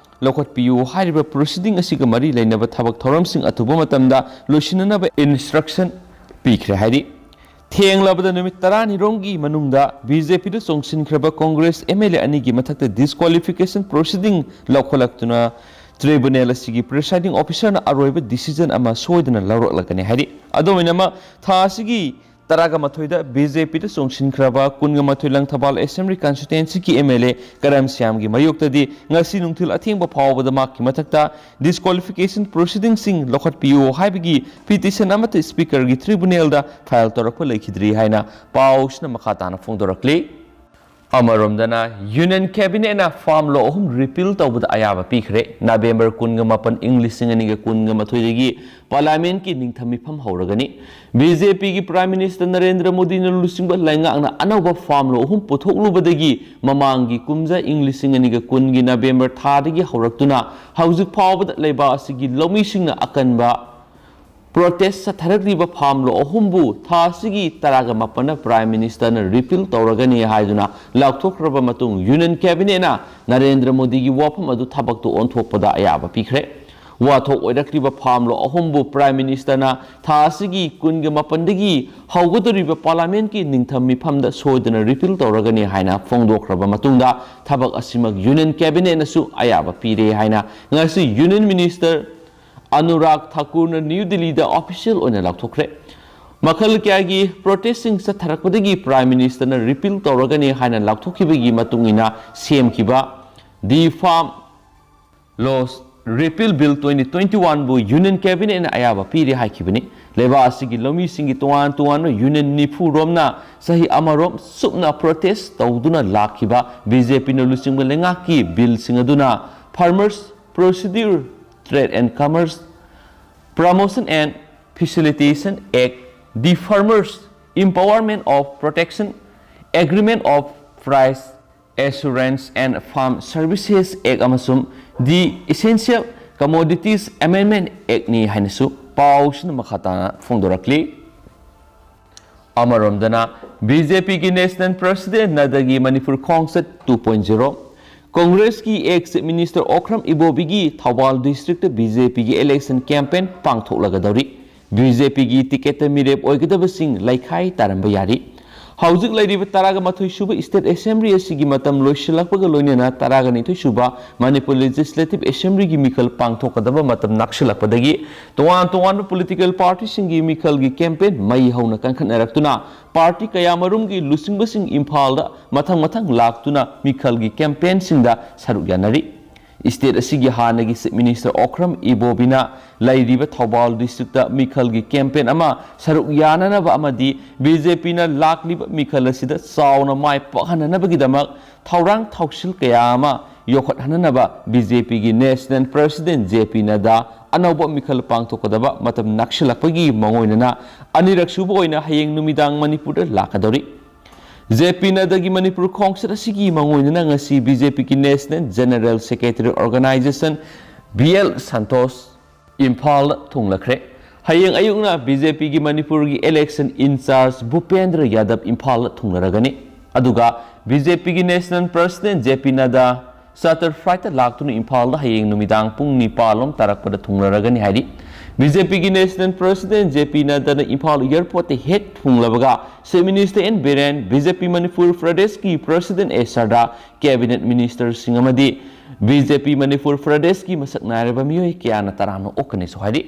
ꯂꯧꯈꯠꯄꯤꯌꯨ ꯍꯥꯏꯔꯤꯕ proceeding ꯑꯁꯤꯒ ꯃꯔꯤ ꯂꯩꯅꯕ ꯊꯕꯛ ꯊꯧꯔꯝꯁꯤꯡ ꯑꯊꯨꯕ ꯃꯇꯝꯗ ꯂꯣꯏꯁꯤꯟꯅꯅꯕ instruction ꯄꯤꯈ꯭ꯔꯦ ꯍꯥꯏꯔꯤ꯫ ꯊꯦꯡꯂꯕꯗ ꯅꯨꯃꯤꯠ ꯇꯔꯥꯅꯤꯔꯣꯝꯒꯤ ꯃꯅꯨꯡꯗ BJPꯗ ꯆꯣꯡꯁꯤꯟꯈ꯭ꯔꯕ Congress MLA ꯑꯅꯤꯒꯤ ꯃꯊꯛꯇ disqualification proceeding ꯂꯧꯈꯠꯂꯛꯇꯨꯅ tribunal ꯑꯁꯤꯒꯤ presiding officerꯅ ꯑꯔꯣꯏꯕ decision ꯑꯃ ꯁꯣꯏꯗꯅ ꯂꯧꯔꯛꯂꯒꯅꯤ ꯍꯥꯏꯔꯤ꯫ ꯑꯗꯨꯝ ꯑꯣꯏꯅꯃꯛ, ꯊꯥ ꯑꯁꯤꯒꯤ ꯇꯔꯥꯒ ꯃꯥꯊꯣꯏꯗ BJPꯗ ꯆꯣꯡꯁꯤꯟꯈ꯭ꯔꯕ ꯀꯨꯟꯒ ꯃꯥꯊꯣꯏ ꯂꯪꯊꯕꯥꯜ Assembly Constituencyꯒꯤ MLA ꯀꯔꯝ ꯁ꯭ꯌꯥꯝꯒꯤ ꯃꯥꯌꯣꯛꯇꯗꯤ ꯉꯁꯤ ꯅꯨꯡꯊꯤꯜ ꯑꯊꯦꯡꯕ ꯐꯥꯎꯕꯗ ꯃꯍꯥꯛꯀꯤ ꯃꯊꯛꯇ disqualification proceedingꯁꯤꯡ ꯂꯧꯈꯠꯄꯤꯌꯨ ꯍꯥꯏꯕꯒꯤ petition ꯑꯃꯠꯇ Speakerꯒꯤ tribunalꯗ file ꯇꯧꯔꯛꯄ ꯂꯩꯈꯤꯗ꯭ꯔꯤ ꯍꯥꯏꯅ ꯄꯥꯎꯁꯤꯅ ꯃꯈꯥ ꯇꯥꯅ ꯐꯣꯡꯗꯣꯔꯛꯂꯤ꯫ ꯑꯃꯔꯣꯝꯗꯅ, Union Cabinetꯅ farm law ꯑꯍꯨꯝ repeal ꯇꯧꯕꯗ ꯑꯌꯥꯕ ꯄꯤꯈ꯭ꯔꯦ꯫ ꯅꯕꯦꯝꯕꯔ ꯀꯨꯟꯒ ꯃꯥꯄꯟ, ꯏꯪ ꯂꯤꯁꯤꯡ ꯑꯅꯤꯒ ꯀꯨꯟꯒ ꯃꯥꯊꯣꯏꯗꯒꯤ Parliamentꯀꯤ ꯅꯤꯡꯊꯝ ꯃꯤꯐꯝ ꯍꯧꯔꯒꯅꯤ꯫ BJPꯒꯤ Prime Minister ꯅꯔꯦꯟꯗ꯭ꯔ ꯃꯣꯗꯤꯅ ꯂꯨꯆꯤꯡꯕ ꯂꯩꯉꯥꯛꯅ ꯑꯅꯧꯕ farm law ꯑꯍꯨꯝ ꯄꯨꯊꯣꯛꯂꯨꯕꯗꯒꯤ ꯃꯃꯥꯡꯒꯤ ꯀꯨꯝꯖꯥ, ꯏꯪ ꯂꯤꯁꯤꯡ ꯑꯅꯤꯒ ꯀꯨꯟꯒꯤ ꯅꯕꯦꯝꯕꯔ ꯊꯥꯗꯒꯤ ꯍꯧꯔꯛꯇꯨꯅ ꯍꯧꯖꯤꯛ ꯐꯥꯎꯕꯗ ꯂꯩꯕꯥꯛ ꯑꯁꯤꯒꯤ ꯂꯧꯃꯤꯁꯤꯡꯅ ꯑꯀꯟꯕ protest ꯆꯠꯊꯔꯛꯂꯤꯕ farm law ꯑꯍꯨꯝꯕꯨ ꯊꯥ ꯑꯁꯤꯒꯤ ꯇꯔꯥꯒ ꯃꯥꯄꯟꯗ Prime Ministerꯅ repeal ꯇꯧꯔꯒꯅꯤ ꯍꯥꯏꯗꯨꯅ ꯂꯥꯎꯊꯣꯛꯈ꯭ꯔꯕ ꯃꯇꯨꯡ, Union Cabinetꯅ ꯅꯔꯦꯟꯗ꯭ꯔ ꯃꯣꯗꯤꯒꯤ ꯋꯥꯐꯝ ꯑꯗꯨ ꯊꯕꯛꯇ ꯑꯣꯟꯊꯣꯛꯄꯗ ꯑꯌꯥꯕ ꯄꯤꯈ꯭ꯔꯦ꯫ ꯋꯥꯊꯣꯛ ꯑꯣꯏꯔꯛꯂꯤꯕ farm law ꯑꯍꯨꯝꯕꯨ Prime Ministerꯅ ꯊꯥ ꯑꯁꯤꯒꯤ ꯀꯨꯟꯒ ꯃꯥꯄꯟꯗꯒꯤ ꯍꯧꯒꯗꯧꯔꯤꯕ Parliamentꯀꯤ ꯅꯤꯡꯊꯝ ꯃꯤꯐꯝꯗ ꯁꯣꯏꯗꯅ repeal ꯇꯧꯔꯒꯅꯤ ꯍꯥꯏꯅ ꯐꯣꯡꯗꯣꯛꯈ꯭ꯔꯕ ꯃꯇꯨꯡꯗ, ꯊꯕꯛ ꯑꯁꯤꯃꯛ Union Cabinetꯅꯁꯨ ꯑꯌꯥꯕ ꯄꯤꯔꯦ ꯍꯥꯏꯅ ꯉꯁꯤ Union Minister ꯑꯅꯨꯔꯥꯒ ꯊꯥꯀꯨꯔꯅ ꯅ꯭ꯌꯨ ꯗꯤꯜꯂꯤꯗ official ꯑꯣꯏꯅ ꯂꯥꯎꯊꯣꯛꯈ꯭ꯔꯦ꯫ ꯃꯈꯜ ꯀꯌꯥꯒꯤ protestꯁꯤꯡ ꯆꯠꯊꯔꯛꯄꯗꯒꯤ Prime Ministerꯅ repeal ꯇꯧꯔꯒꯅꯤ ꯍꯥꯏꯅ ꯂꯥꯎꯊꯣꯛꯈꯤꯕꯒꯤ ꯃꯇꯨꯡ ꯏꯟꯅ ꯁꯦꯝꯈꯤꯕ The Farm Laws Repeal Bill twenty twenty-oneꯕꯨ Union Cabinetꯅ ꯑꯌꯥꯕ ꯄꯤꯔꯦ ꯍꯥꯏꯈꯤꯕꯅꯤ꯫ ꯂꯩꯕꯥꯛ ꯑꯁꯤꯒꯤ ꯂꯧꯃꯤꯁꯤꯡꯒꯤ ꯇꯣꯉꯥꯟ ꯇꯣꯉꯥꯟꯕ union ꯅꯤꯐꯨ ꯔꯣꯝꯅ ꯆꯍꯤ ꯑꯃꯔꯣꯝ ꯆꯨꯞꯅ protest ꯇꯧꯗꯨꯅ ꯂꯥꯛꯈꯤꯕ BJPꯅ ꯂꯨꯆꯤꯡꯕ ꯂꯩꯉꯥꯛꯀꯤ billꯁꯤꯡ ꯑꯗꯨꯅ Farmers Procedure, Trade and Commerce Promotion and Facilitation Act, the Farmers Empowerment of Protection, Agreement of Price Assurance and Farm Services Act ꯑꯃꯁꯨꯡ the Essential Commodities Amendment Actꯅꯤ ꯍꯥꯏꯅꯁꯨ ꯄꯥꯎꯁꯤꯅ ꯃꯈꯥ ꯇꯥꯅ ꯐꯣꯡꯗꯣꯔꯛꯂꯤ꯫ ꯑꯃꯔꯣꯝꯗꯅ, BJPꯒꯤ National President ꯅꯗ꯭ꯗꯥꯒꯤ ꯃꯅꯤꯄꯨꯔ ꯈꯣꯡꯆꯠ two point zero, ꯀꯣꯡꯒ꯭ꯔꯦꯁꯀꯤ ex chief minister Okram ꯏꯕꯣꯕꯤꯒꯤ Thoubal district B J ꯄꯤꯒꯤ election campaign ꯄꯥꯡꯊꯣꯛꯂꯒꯗꯧꯔꯤ꯫ B J ꯄꯤꯒꯤ ꯇꯤꯀꯦꯠꯇ ꯃꯤꯔꯦꯞ ꯑꯣꯏꯒꯗꯕꯁꯤꯡ ꯂꯩꯈꯥꯏ ꯇꯥꯔꯝꯕ ꯌꯥꯔꯤ꯫ ꯍꯧꯖꯤꯛ ꯂꯩꯔꯤꯕ ꯇꯔꯥꯒ ꯃꯥꯊꯣꯏ ꯁꯨꯕ ꯁ꯭ꯇꯦꯠ ꯑꯦꯁꯦꯝꯕ꯭ꯂꯤ ꯑꯁꯤꯒꯤ ꯃꯇꯝ ꯂꯣꯏꯁꯤꯜꯂꯛꯄꯒ ꯂꯣꯏꯅꯅ ꯇꯔꯥꯒ ꯅꯤꯊꯣꯏ ꯁꯨꯕ ꯃꯅꯤꯄꯨꯔ ꯂꯦꯖꯤꯁꯂꯦꯇꯤꯚ ꯑꯦꯁꯦꯝꯕ꯭ꯂꯤꯒꯤ ꯃꯤꯈꯜ ꯄꯥꯡꯊꯣꯛꯀꯗꯕ ꯃꯇꯝ ꯅꯛꯁꯤꯜꯂꯛꯄꯗꯒꯤ ꯇꯣꯉꯥꯟ ꯇꯣꯉꯥꯟꯕ ꯄꯣꯂꯤꯇꯤꯀꯦꯜ ꯄꯥꯔꯇꯤꯁꯤꯡꯒꯤ ꯃꯤꯈꯜꯒꯤ ꯀꯦꯝꯄꯦꯟ ꯃꯩ ꯍꯧꯅ ꯀꯟꯈꯠꯅꯔꯛꯇꯨꯅ ꯄꯥꯔꯇꯤ ꯀꯌꯥꯃꯔꯨꯝꯒꯤ ꯂꯨꯆꯤꯡꯕꯁꯤꯡ ꯏꯝꯐꯥꯜꯗ ꯃꯊꯪ ꯃꯊꯪ ꯂꯥꯛꯇꯨꯅ ꯃꯤꯈꯜꯒꯤ ꯀꯦꯝꯄꯦꯟꯁꯤꯡꯗ ꯁꯔꯨꯛ ꯌꯥꯅꯔꯤ꯫ ꯁ꯭ꯇꯦꯠ ꯑꯁꯤꯒꯤ ꯍꯥꯟꯅꯒꯤ ꯆꯤꯐ ꯃꯤꯅꯤꯁꯇꯔ ꯑꯣꯀ꯭ꯔꯝ ꯏꯕꯣꯕꯤꯅ ꯂꯩꯔꯤꯕ ꯊꯧꯕꯥꯜ ꯗꯤꯁꯇ꯭ꯔꯤꯛꯇ ꯃꯤꯈꯜꯒꯤ ꯀꯦꯝꯄꯦꯟ ꯑꯃ ꯁꯔꯨꯛ ꯌꯥꯅꯅꯕ ꯑꯃꯗꯤ ꯕꯤ ꯖꯦ ꯄꯤꯅ ꯂꯥꯛꯂꯤꯕ ꯃꯤꯈꯜ ꯑꯁꯤꯗ ꯆꯥꯎꯅ ꯃꯥꯏ ꯄꯥꯛꯍꯟꯅꯅꯕꯒꯤꯗꯃꯛ ꯊꯧꯔꯥꯡ ꯊꯧꯁꯤꯜ ꯀꯌꯥ ꯑꯃ ꯌꯣꯛꯈꯠꯍꯟꯅꯅꯕ ꯕꯤ ꯖꯦ ꯄꯤꯒꯤ ꯅꯦꯁꯅꯦꯜ ꯄ꯭ꯔꯁꯤꯗꯦꯟꯠ ꯖꯦ ꯄꯤ ꯅꯗꯥ ꯑꯅꯧꯕ ꯃꯤꯈꯜ ꯄꯥꯡꯊꯣꯛꯀꯗꯕ ꯃꯇꯝ ꯅꯛꯁꯤꯜꯂꯛꯄꯒꯤ ꯃꯥꯡꯑꯣꯏꯅꯅ ꯑꯅꯤꯔꯛ ꯁꯨꯕ ꯑꯣꯏꯅ ꯍꯌꯦꯡ ꯅꯨꯃꯤꯗꯥꯡ ꯃꯅꯤꯄꯨꯔꯗ ꯂꯥꯛꯀꯗꯧꯔꯤ꯫ ꯖꯦ ꯄꯤ ꯅꯗꯥꯒꯤ ꯃꯅꯤꯄꯨꯔ ꯈꯣꯡꯆꯠ ꯑꯁꯤꯒꯤ ꯃꯥꯡꯑꯣꯏꯅꯅ ꯉꯁꯤ ꯕꯤ ꯖꯦ ꯄꯤꯒꯤ national general secretary organisation B L Santhosh ꯏꯝꯐꯥꯜꯗ ꯊꯨꯡꯂꯈ꯭ꯔꯦ꯫ ꯍꯌꯦꯡ ꯑꯌꯨꯛꯅ ꯕꯤ ꯖꯦ ꯄꯤꯒꯤ ꯃꯅꯤꯄꯨꯔꯒꯤ ꯏꯂꯦꯛꯁꯟ ꯏꯟꯆꯥꯔꯖ ꯚꯨꯄꯦꯟꯗ꯭ꯔ ꯌꯥꯗꯕ ꯏꯝꯐꯥꯜꯗ ꯊꯨꯡꯂꯔꯒꯅꯤ꯫ ꯑꯗꯨꯒ ꯕꯤ ꯖꯦ ꯄꯤꯒꯤ ꯅꯦꯁꯅꯦꯜ ꯄ꯭ꯔꯁꯤꯗꯦꯟꯠ ꯖꯦ ꯄꯤ ꯅꯗꯥ ꯆꯥꯔꯇꯔ ꯐ꯭ꯂꯥꯏꯠꯇ ꯂꯥꯛꯇꯨꯅ ꯏꯝꯐꯥꯜꯗ ꯍꯌꯦꯡ ꯅꯨꯃꯤꯗꯥꯡ ꯄꯨꯡ ꯅꯤꯄꯥꯜ ꯂꯣꯝ ꯇꯥꯔꯛꯄꯗ ꯊꯨꯡꯂꯔꯒꯅꯤ ꯍꯥꯏꯔꯤ꯫ ꯕꯤ ꯖꯦ ꯄꯤꯒꯤ ꯅꯦꯁꯅꯦꯜ ꯄ꯭ꯔꯁꯤꯗꯦꯟꯠ ꯖꯦ ꯄꯤ ꯅꯗꯥꯅ ꯏꯝꯐꯥꯜ ꯑꯦꯌꯔꯄꯣꯔꯠꯇ ꯍꯦꯛ ꯊꯨꯡꯂꯕꯒ chief minister N Biren, B J P Manipur ꯄ꯭ꯔꯗꯦꯁꯀꯤ ꯄ꯭ꯔꯁꯤꯗꯦꯟꯠ ꯑꯦ ꯁꯔꯗꯥ, ꯀꯦꯕꯤꯅꯦꯠ ꯃꯤꯅꯤꯁꯇꯔꯁꯤꯡ ꯑꯃꯗꯤ ꯕꯤ ꯖꯦ ꯄꯤ ꯃꯅꯤꯄꯨꯔ ꯄ꯭ꯔꯗꯦꯁꯀꯤ ꯃꯁꯛ ꯅꯥꯏꯔꯕ ꯃꯤꯑꯣꯏ ꯀꯌꯥꯅ ꯇꯔꯥꯝꯅ ꯑꯣꯛꯀꯅꯤꯁꯨ ꯍꯥꯏꯔꯤ꯫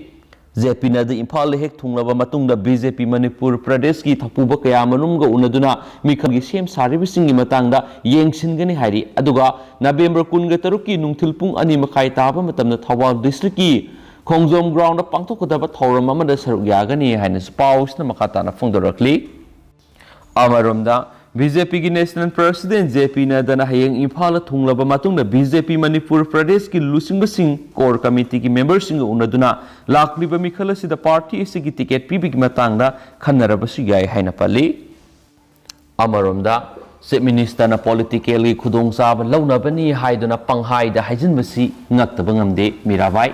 ꯖꯦ ꯄꯤ ꯅꯗꯥ ꯏꯝꯐꯥꯜꯗ ꯍꯦꯛ ꯊꯨꯡꯂꯕ ꯃꯇꯨꯡꯗ ꯕꯤ ꯖꯦ ꯄꯤ ꯃꯅꯤꯄꯨꯔ ꯄ꯭ꯔꯗꯦꯁꯀꯤ ꯊꯧꯄꯨꯕ ꯀꯌꯥ ꯃꯔꯨꯝꯒ ꯎꯅꯗꯨꯅ ꯃꯤꯈꯜꯒꯤ ꯁꯦꯝ ꯁꯥꯔꯤꯕꯁꯤꯡꯒꯤ ꯃꯇꯥꯡꯗ ꯌꯦꯡꯁꯤꯟꯒꯅꯤ ꯍꯥꯏꯔꯤ꯫ ꯑꯗꯨꯒ ꯅꯕꯦꯝꯕꯔ ꯀꯨꯟꯒ ꯇꯔꯨꯛꯀꯤ ꯅꯨꯡꯊꯤꯜ ꯄꯨꯡ ꯑꯅꯤ ꯃꯈꯥꯏ ꯇꯥꯕ ꯃꯇꯝꯗ ꯊꯧꯕꯥꯜ ꯗꯤꯁꯇ꯭ꯔꯤꯛꯀꯤ ꯈꯣꯡꯖꯣꯝ ꯒ꯭ꯔꯥꯎꯟꯗ ꯄꯥꯡꯊꯣꯛꯀꯗꯕ ꯊꯧꯔꯝ ꯑꯃꯗ ꯁꯔꯨꯛ ꯌꯥꯒꯅꯤ ꯍꯥꯏꯅꯁꯨ ꯄꯥꯎꯁꯤꯅ ꯃꯈꯥ ꯇꯥꯅ ꯐꯣꯡꯗꯣꯔꯛꯂꯤ꯫ ꯑꯃꯔꯣꯝꯗ, ꯕꯤ ꯖꯦ ꯄꯤꯒꯤ ꯅꯦꯁꯅꯦꯜ ꯄ꯭ꯔꯁꯤꯗꯦꯟꯠ ꯖꯦ ꯄꯤ ꯅꯗꯥꯅ ꯍꯌꯦꯡ ꯏꯝꯐꯥꯜꯗ ꯊꯨꯡꯂꯕ ꯃꯇꯨꯡꯗ ꯕꯤ ꯖꯦ ꯄꯤ ꯃꯅꯤꯄꯨꯔ ꯄ꯭ꯔꯗꯦꯁꯀꯤ ꯂꯨꯆꯤꯡꯕꯁꯤꯡ, ꯀꯣꯔ ꯀꯃꯤꯇꯤꯒꯤ ꯃꯦꯝꯕꯔꯁꯤꯡꯒ ꯎꯅꯗꯨꯅ ꯂꯥꯛꯂꯤꯕ ꯃꯤꯈꯜ ꯑꯁꯤꯗ ꯄꯥꯔꯇꯤ ꯑꯁꯤꯒꯤ ꯇꯤꯀꯦꯠ ꯄꯤꯕꯒꯤ ꯃꯇꯥꯡꯗ ꯈꯟꯅꯔꯕꯁꯨ ꯌꯥꯏ ꯍꯥꯏꯅ ꯄꯜꯂꯤ꯫ ꯑꯃꯔꯣꯝꯗ, ꯆꯤꯐ ꯃꯤꯅꯤꯁꯇꯔꯅ ꯄꯣꯂꯤꯇꯤꯀꯦꯜꯒꯤ ꯈꯨꯗꯣꯡꯆꯥꯕ ꯂꯧꯅꯕꯅꯤ ꯍꯥꯏꯗꯨꯅ ꯄꯪꯍꯥꯏꯗ ꯍꯥꯏꯖꯤꯟꯕꯁꯤ ꯉꯛꯇꯕ ꯉꯝꯗꯦ ꯃꯤꯔꯥꯕꯥꯏ꯫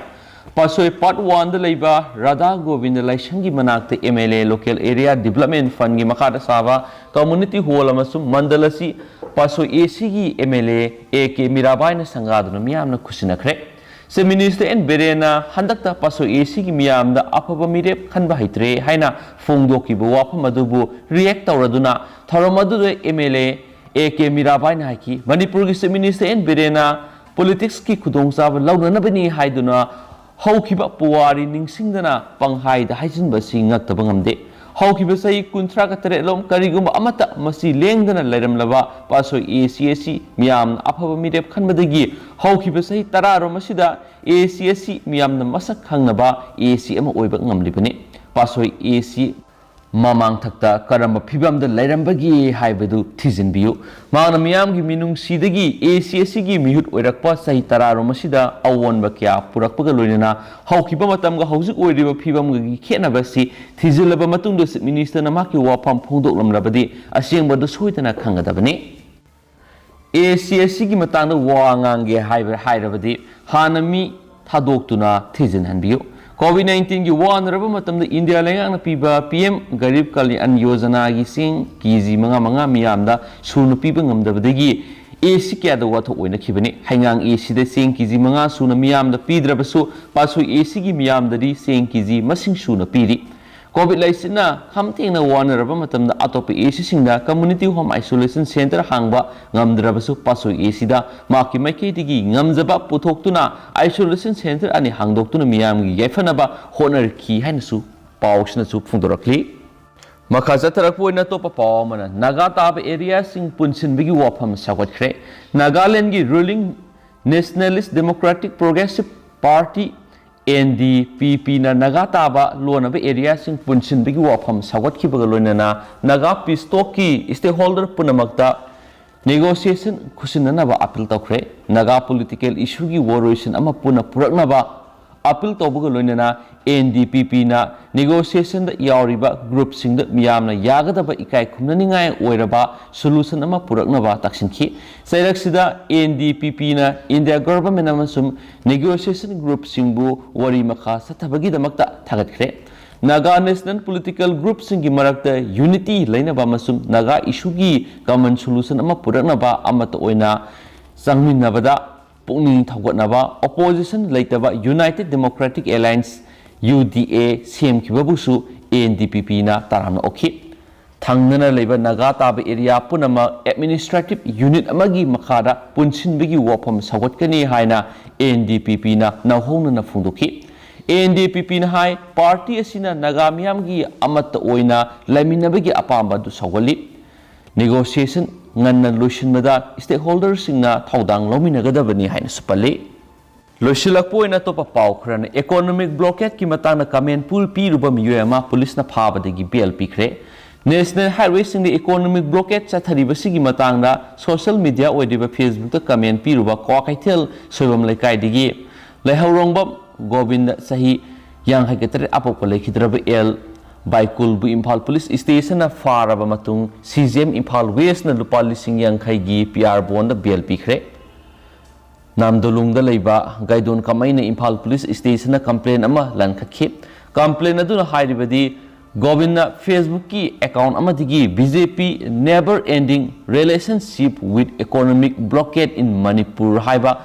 ꯄꯥꯁꯣꯏ ꯄꯥꯔꯠ ꯋꯥꯟꯗ ꯂꯩꯕ ꯔꯥꯙꯥ ꯒꯣꯕꯤꯟꯗ ꯂꯥꯏꯁꯪꯒꯤ ꯃꯅꯥꯛꯇ M L A local area development ꯐꯟꯒꯤ ꯃꯈꯥꯗ ꯁꯥꯕ ꯀꯝꯃꯨꯅꯤꯇꯤ ꯍꯣꯜ ꯑꯃꯁꯨꯡ ꯃꯟꯗꯜ ꯑꯁꯤ ꯄꯥꯁꯣꯏ ꯑꯦ ꯁꯤꯒꯤ M L A A K ꯃꯤꯔꯥꯕꯥꯏꯅ ꯁꯪꯒꯥꯗꯨꯅ ꯃꯤꯌꯥꯝꯅ ꯈꯨꯠꯁꯤꯟꯅꯈ꯭ꯔꯦ꯫ ꯆꯤꯐ ꯃꯤꯅꯤꯁꯇꯔ ꯑꯦꯟ ꯕꯤꯔꯦꯟꯅ ꯍꯟꯗꯛꯇ ꯄꯥꯁꯣꯏ ꯑꯦ ꯁꯤꯒꯤ ꯃꯤꯌꯥꯝꯗ ꯑꯐꯕ ꯃꯤꯔꯦꯞ ꯈꯟꯕ ꯍꯩꯇ꯭ꯔꯦ ꯍꯥꯏꯅ ꯐꯣꯡꯗꯣꯛꯈꯤꯕ ꯋꯥꯐꯝ ꯑꯗꯨꯕꯨ ꯔꯤꯌꯦꯛ ꯇꯧꯔꯗꯨꯅ ꯊꯧꯔꯝ ꯑꯗꯨꯗ M L A A K ꯃꯤꯔꯥꯕꯥꯏꯅ ꯍꯥꯏꯈꯤ, ꯃꯅꯤꯄꯨꯔꯒꯤ ꯆꯤꯐ ꯃꯤꯅꯤꯁꯇꯔ ꯑꯦꯟ ꯕꯤꯔꯦꯟꯅ ꯄꯣꯂꯤꯇꯤꯛꯁꯀꯤ ꯈꯨꯗꯣꯡꯆꯥꯕ ꯂꯧꯅꯅꯕꯅꯤ ꯍꯥꯏꯗꯨꯅ ꯍꯧꯈꯤꯕ ꯄꯨꯋꯥꯔꯤ ꯅꯤꯡꯁꯤꯡꯗꯅ ꯄꯪꯍꯥꯏꯗ ꯍꯥꯏꯖꯤꯟꯕ ꯑꯁꯤ ꯉꯛꯇꯕ ꯉꯝꯗꯦ꯫ ꯍꯧꯈꯤꯕ ꯆꯍꯤ ꯀꯨꯟꯊ꯭ꯔꯥꯒ ꯇꯔꯦꯠꯂꯣꯝ ꯀꯔꯤꯒꯨꯝꯕ ꯑꯃꯠꯇ ꯃꯁꯤ ꯂꯦꯡꯗꯅ ꯂꯩꯔꯝꯂꯕ ꯄꯥꯁꯣꯏ ꯑꯦ ꯁꯤ ꯑꯦ ꯁꯤ ꯃꯤꯌꯥꯝꯅ ꯑꯐꯕ ꯃꯤꯔꯦꯞ ꯈꯟꯕꯗꯒꯤ ꯍꯧꯈꯤꯕ ꯆꯍꯤ ꯇꯔꯥꯔꯣꯝ ꯑꯁꯤꯗ ꯑꯦ ꯁꯤ ꯑꯦ ꯁꯤ ꯃꯤꯌꯥꯝꯅ ꯃꯁꯛ ꯈꯪꯅꯕ ꯑꯦ ꯁꯤ ꯑꯃ ꯑꯣꯏꯕ ꯉꯝꯂꯤꯕꯅꯤ꯫ ꯄꯥꯁꯣꯏ ꯑꯦ ꯁꯤ ꯃꯃꯥꯡꯊꯛꯇ ꯀꯔꯝꯕ ꯐꯤꯕꯝꯗ ꯂꯩꯔꯝꯕꯒꯦ ꯍꯥꯏꯕꯗꯨ ꯊꯤꯖꯤꯟꯕꯤꯌꯨ꯫ ꯃꯍꯥꯛꯅ ꯃꯤꯌꯥꯝꯒꯤ ꯃꯤꯅꯨꯡꯁꯤꯗꯒꯤ ꯑꯦ ꯁꯤ ꯑꯦ ꯁꯤꯒꯤ ꯃꯤꯍꯨꯠ ꯑꯣꯏꯔꯛꯄ ꯆꯍꯤ ꯇꯔꯥꯔꯣꯝ ꯑꯁꯤꯗ ꯑꯑꯣꯟꯕ ꯀꯌꯥ ꯄꯨꯔꯛꯄꯒ ꯂꯣꯏꯅꯅ ꯍꯧꯈꯤꯕ ꯃꯇꯝꯒ ꯍꯧꯖꯤꯛ ꯑꯣꯏꯔꯤꯕ ꯐꯤꯕꯝꯒꯒꯤ ꯈꯦꯠꯅꯕ ꯑꯁꯤ ꯊꯤꯖꯤꯜꯂꯕ ꯃꯇꯨꯡꯗ ꯆꯤꯐ ꯃꯤꯅꯤꯁꯇꯔꯅ ꯃꯍꯥꯛꯀꯤ ꯋꯥꯐꯝ ꯐꯣꯡꯗꯣꯛꯂꯝꯂꯕꯗꯤ ꯑꯁꯦꯡꯕꯗꯨ ꯁꯣꯏꯗꯅ ꯈꯪꯒꯗꯕꯅꯤ꯫ ꯑꯦ ꯁꯤ ꯑꯦ ꯁꯤꯒꯤ ꯃꯇꯥꯡꯗ ꯋꯥ ꯉꯥꯡꯒꯦ ꯍꯥꯏꯕ ꯍꯥꯏꯔꯕꯗꯤ ꯍꯥꯟꯅ ꯃꯤ ꯊꯥꯗꯣꯛꯇꯨꯅ ꯊꯤꯖꯤꯟꯍꯟꯕꯤꯌꯨ꯫ ꯀꯣꯚꯤꯗ ꯅꯥꯏꯟꯇꯤꯟꯒꯤ ꯋꯥꯅꯔꯕ ꯃꯇꯝꯗ ꯏꯟꯗꯤꯌꯥ ꯂꯩꯉꯥꯛꯅ ꯄꯤꯕ ꯄꯤ ꯑꯦꯝ ꯒꯔꯤꯕ ꯀꯜꯌꯥꯟ ꯌꯣꯖꯅꯥꯒꯤ ꯆꯦꯡ ꯀꯦ ꯖꯤ ꯃꯉꯥ ꯃꯉꯥ ꯃꯤꯌꯥꯝꯗ ꯁꯨꯅ ꯄꯤꯕ ꯉꯝꯗꯕꯗꯒꯤ ꯑꯦ ꯁꯤ ꯀꯌꯥꯗ ꯋꯥꯊꯣꯛ ꯑꯣꯏꯅꯈꯤꯕꯅꯤ꯫ ꯍꯩꯉꯥꯡ ꯑꯦ ꯁꯤꯗ ꯆꯦꯡ ꯀꯦ ꯖꯤ ꯃꯉꯥ ꯁꯨꯅ ꯃꯤꯌꯥꯝꯗ ꯄꯤꯗ꯭ꯔꯕꯁꯨ ꯄꯥꯁꯣꯏ ꯑꯦ ꯁꯤꯒꯤ ꯃꯤꯌꯥꯝꯗꯗꯤ ꯆꯦꯡ ꯀꯦ ꯖꯤ ꯃꯁꯤꯡ ꯁꯨꯅ ꯄꯤꯔꯤ꯫ ꯀꯣꯚꯤꯗ ꯂꯩꯁꯤꯅ ꯈꯝ ꯊꯦꯡꯅ ꯋꯥꯅꯔꯕ ꯃꯇꯝꯗ ꯑꯇꯣꯞꯄ ꯑꯦ ꯁꯤꯁꯤꯡꯗ ꯀꯝꯃ꯭ꯌꯨꯅꯤꯇꯤ ꯍꯣꯝ ꯑꯥꯏꯁꯣꯂꯦꯁꯟ ꯁꯦꯟꯇꯔ ꯍꯥꯡꯕ ꯉꯝꯗ꯭ꯔꯕꯁꯨ ꯄꯥꯁꯣꯏ ꯑꯦ ꯁꯤꯗ ꯃꯍꯥꯛꯀꯤ ꯃꯥꯏꯀꯩꯗꯒꯤ ꯉꯝꯖꯕ ꯄꯨꯊꯣꯛꯇꯨꯅ ꯑꯥꯏꯁꯣꯂꯦꯁꯟ ꯁꯦꯟꯇꯔ ꯑꯅꯤ ꯍꯥꯡꯗꯣꯛꯇꯨꯅ ꯃꯤꯌꯥꯝꯒꯤ ꯌꯥꯏꯐꯅꯕ ꯍꯣꯠꯅꯔꯛꯈꯤ ꯍꯥꯏꯅꯁꯨ ꯄꯥꯎꯁꯤꯅꯁꯨ ꯐꯣꯡꯗꯣꯔꯛꯂꯤ꯫ ꯃꯈꯥ ꯆꯠꯊꯔꯛꯄ ꯑꯣꯏꯅ ꯑꯇꯣꯞꯄ ꯄꯥꯎ ꯑꯃꯅ ꯅꯥꯒꯥ ꯇꯥꯕ ꯑꯦꯔꯤꯌꯥꯁꯤꯡ ꯄꯨꯟꯁꯤꯟꯕꯒꯤ ꯋꯥꯐꯝ ꯁꯧꯒꯠꯈ꯭ꯔꯦ꯫ ꯅꯥꯒꯥꯂꯦꯟꯒꯤ ruling nationalist democratic progressive party N D P ꯄꯤꯅ ꯅꯥꯒꯥ ꯇꯥꯕ ꯂꯣꯟꯅꯕ ꯑꯦꯔꯤꯌꯥꯁꯤꯡ ꯄꯨꯟꯁꯤꯟꯕꯒꯤ ꯋꯥꯐꯝ ꯁꯧꯒꯠꯈꯤꯕꯒ ꯂꯣꯏꯅꯅ ꯅꯥꯒꯥ ꯄꯤꯁ ꯇꯣꯛꯀꯤ ꯁ꯭ꯇꯦꯛꯍꯣꯜꯗꯔ ꯄꯨꯝꯅꯃꯛꯇ ꯅꯦꯒꯣꯁꯤꯌꯦꯁꯟ ꯈꯨꯠꯁꯤꯟꯅꯅꯕ ꯑꯥꯄꯤꯜ ꯇꯧꯈ꯭ꯔꯦ꯫ ꯅꯥꯒꯥ ꯄꯣꯂꯤꯇꯤꯀꯦꯜ ꯏꯁꯨꯒꯤ ꯋꯥꯔꯣꯏꯁꯤꯟ ꯑꯃ ꯄꯨꯟꯅ ꯄꯨꯔꯛꯅꯕ ꯑꯄꯤꯜ ꯇꯧꯕꯒ ꯂꯣꯏꯅꯅ ꯑꯦꯟ ꯗꯤ ꯄꯤ ꯄꯤꯅ ꯅꯦꯒꯣꯁꯤꯌꯦꯁꯟꯗ ꯌꯥꯎꯔꯤꯕ ꯒ꯭ꯔꯨꯞꯁꯤꯡꯗ ꯃꯤꯌꯥꯝꯅ ꯌꯥꯒꯗꯕ ꯏꯀꯥꯏ ꯈꯨꯝꯅꯅꯤꯡꯉꯥꯏ ꯑꯣꯏꯔꯕ ꯁꯣꯂꯨꯁꯟ ꯑꯃ ꯄꯨꯔꯛꯅꯕ ꯇꯛꯁꯤꯟꯈꯤ꯫ ꯆꯩꯔꯛꯁꯤꯗ ꯑꯦꯟ ꯗꯤ ꯄꯤ ꯄꯤꯅ ꯏꯟꯗꯤꯌꯥ ꯒꯚꯔꯟꯃꯦꯟ ꯑꯃꯁꯨꯡ ꯅꯦꯒꯣꯁꯤꯌꯦꯁꯟ ꯒ꯭ꯔꯨꯞꯁꯤꯡꯕꯨ ꯋꯥꯔꯤ ꯃꯈꯥ ꯆꯠꯊꯕꯒꯤꯗꯃꯛꯇ ꯊꯥꯒꯠꯈ꯭ꯔꯦ꯫ ꯅꯥꯒꯥ ꯅꯦꯁꯅꯦꯜ ꯄꯣꯂꯤꯇꯤꯀꯦꯜ ꯒ꯭ꯔꯨꯞꯁꯤꯡꯒꯤ ꯃꯔꯛꯇ ꯌꯨꯅꯤꯇꯤ ꯂꯩꯅꯕ ꯑꯃꯁꯨꯡ ꯅꯥꯒꯥ ꯏꯁꯨꯒꯤ ꯀꯃꯟ ꯁꯣꯂꯨꯁꯟ ꯑꯃ ꯄꯨꯔꯛꯅꯕ ꯑꯃꯠꯇ ꯑꯣꯏꯅ ꯆꯪꯃꯤꯟꯅꯕꯗ ꯄꯨꯛꯅꯤꯡ ꯊꯧꯒꯠꯅꯕ ꯑꯣꯄꯣꯖꯤꯁꯟ ꯂꯩꯇꯕ united democratic alliance, U D A, ꯁꯦꯝꯈꯤꯕꯕꯨꯁꯨ ꯑꯦ ꯑꯦꯟ ꯗꯤ ꯄꯤ ꯄꯤꯅ ꯇꯔꯥꯝꯅ ꯑꯣꯛꯈꯤ꯫ ꯊꯪꯅꯅ ꯂꯩꯕ ꯅꯥꯒꯥ ꯇꯥꯕ ꯑꯦꯔꯤꯌꯥ ꯄꯨꯝꯅꯃꯛ ꯑꯦꯗꯃꯤꯅꯤꯁꯇ꯭ꯔꯦꯇꯤꯚ ꯌꯨꯅꯤꯠ ꯑꯃꯒꯤ ꯃꯈꯥꯗ ꯄꯨꯟꯁꯤꯟꯕꯒꯤ ꯋꯥꯐꯝ ꯁꯧꯒꯠꯀꯅꯤ ꯍꯥꯏꯅ ꯑꯦ ꯑꯦꯟ ꯗꯤ ꯄꯤ ꯄꯤꯅ ꯅꯧꯍꯧꯅꯅ ꯐꯣꯡꯗꯣꯛꯈꯤ꯫ ꯑꯦ ꯑꯦꯟ ꯗꯤ ꯄꯤ ꯄꯤꯅ ꯍꯥꯏ, ꯄꯥꯔꯇꯤ ꯑꯁꯤꯅ ꯅꯥꯒꯥ ꯃꯤꯌꯥꯝꯒꯤ ꯑꯃꯠꯇ ꯑꯣꯏꯅ ꯂꯩꯃꯤꯟꯅꯕꯒꯤ ꯑꯄꯥꯝꯕ ꯑꯗꯨ ꯁꯧꯒꯠꯂꯤ꯫ ꯅꯦꯒꯣꯁꯤꯌꯦꯁꯟ ꯉꯟꯅ ꯂꯣꯏꯁꯤꯟꯕꯗ ꯁ꯭ꯇꯦꯛꯍꯣꯜꯗꯔꯁꯤꯡꯅ ꯊꯧꯗꯥꯡ ꯂꯧꯃꯤꯟꯅꯒꯗꯕꯅꯤ ꯍꯥꯏꯅꯁꯨ ꯄꯜꯂꯤ꯫ ꯂꯣꯏꯁꯤꯜꯂꯛꯄ ꯑꯣꯏꯅ ꯑꯇꯣꯞꯄ ꯄꯥꯎ ꯈꯔꯅ, ꯏꯀꯣꯅꯣꯃꯤꯛ ꯕ꯭ꯂꯣꯀꯦꯠꯀꯤ ꯃꯇꯥꯡꯗ ꯀꯃꯦꯟ ꯄꯨ-, ꯄꯤꯔꯨꯕ ꯃꯤꯑꯣꯏ ꯑꯃ ꯄꯨꯂꯤꯁꯅ ꯐꯥꯕꯗꯒꯤ ꯕꯦꯜ ꯄꯤꯈ꯭ꯔꯦ꯫ ꯅꯦꯁꯅꯦꯜ ꯍꯥꯏꯋꯦꯁꯤꯡꯗ ꯏꯀꯣꯅꯣꯃꯤꯛ ꯕ꯭ꯂꯣꯀꯦꯠ ꯆꯠꯊꯔꯤꯕꯁꯤꯒꯤ ꯃꯇꯥꯡꯗ ꯁꯣꯁꯤꯌꯦꯜ ꯃꯤꯗꯤꯌꯥ ꯑꯣꯏꯔꯤꯕ ꯐꯦꯁꯕꯨꯛꯇ ꯀꯃꯦꯟ ꯄꯤꯔꯨꯕ ꯀ꯭ꯋꯥꯀꯩꯊꯦꯜ ꯁꯣꯏꯕꯝ ꯂꯩꯀꯥꯏꯗꯒꯤ ꯂꯩꯍꯧꯔꯣꯡꯕꯝ ꯒꯣꯕꯤꯟꯗ, ꯆꯍꯤ ꯌꯥꯡꯈꯩꯒ ꯇꯔꯦꯠ, ꯑꯄꯣꯛꯄ ꯂꯩꯈꯤꯗ꯭ꯔꯕ ꯑꯦꯜ ꯕꯥꯏꯀꯨꯜꯕꯨ ꯏꯝꯐꯥꯜ ꯄꯨꯂꯤꯁ ꯁ꯭ꯇꯦꯁꯟꯅ ꯐꯥꯔꯕ ꯃꯇꯨꯡ ꯁꯤ ꯖꯤ ꯑꯦꯝ ꯏꯝꯐꯥꯜ ꯋꯦꯁꯅ ꯂꯨꯄꯥ ꯂꯤꯁꯤꯡ ꯌꯥꯡꯈꯩꯒꯤ ꯄꯤ ꯑꯥꯔ ꯕꯣꯟꯗ ꯕꯦꯜ ꯄꯤꯈ꯭ꯔꯦ꯫ ꯅꯥꯝꯗꯣꯂꯨꯡꯗ ꯂꯩꯕ ꯒꯥꯏꯗꯣꯟ ꯀꯃꯩꯅ ꯏꯝꯐꯥꯜ ꯄꯨꯂꯤꯁ ꯁ꯭ꯇꯦꯁꯟꯗ ꯀꯝꯄ꯭ꯂꯦꯟ ꯑꯃ ꯂꯟꯈꯠꯈꯤ꯫ ꯀꯝꯄ꯭ꯂꯦꯟ ꯑꯗꯨꯅ ꯍꯥꯏꯔꯤꯕꯗꯤ, ꯒꯣꯕꯤꯟꯅ ꯐꯦꯁꯕꯨꯛꯀꯤ ꯑꯦꯀꯥꯎꯟ ꯑꯃꯗꯒꯤ B J P Never Ending Relationship with Economic Blockade in Manipur ꯍꯥꯏꯕ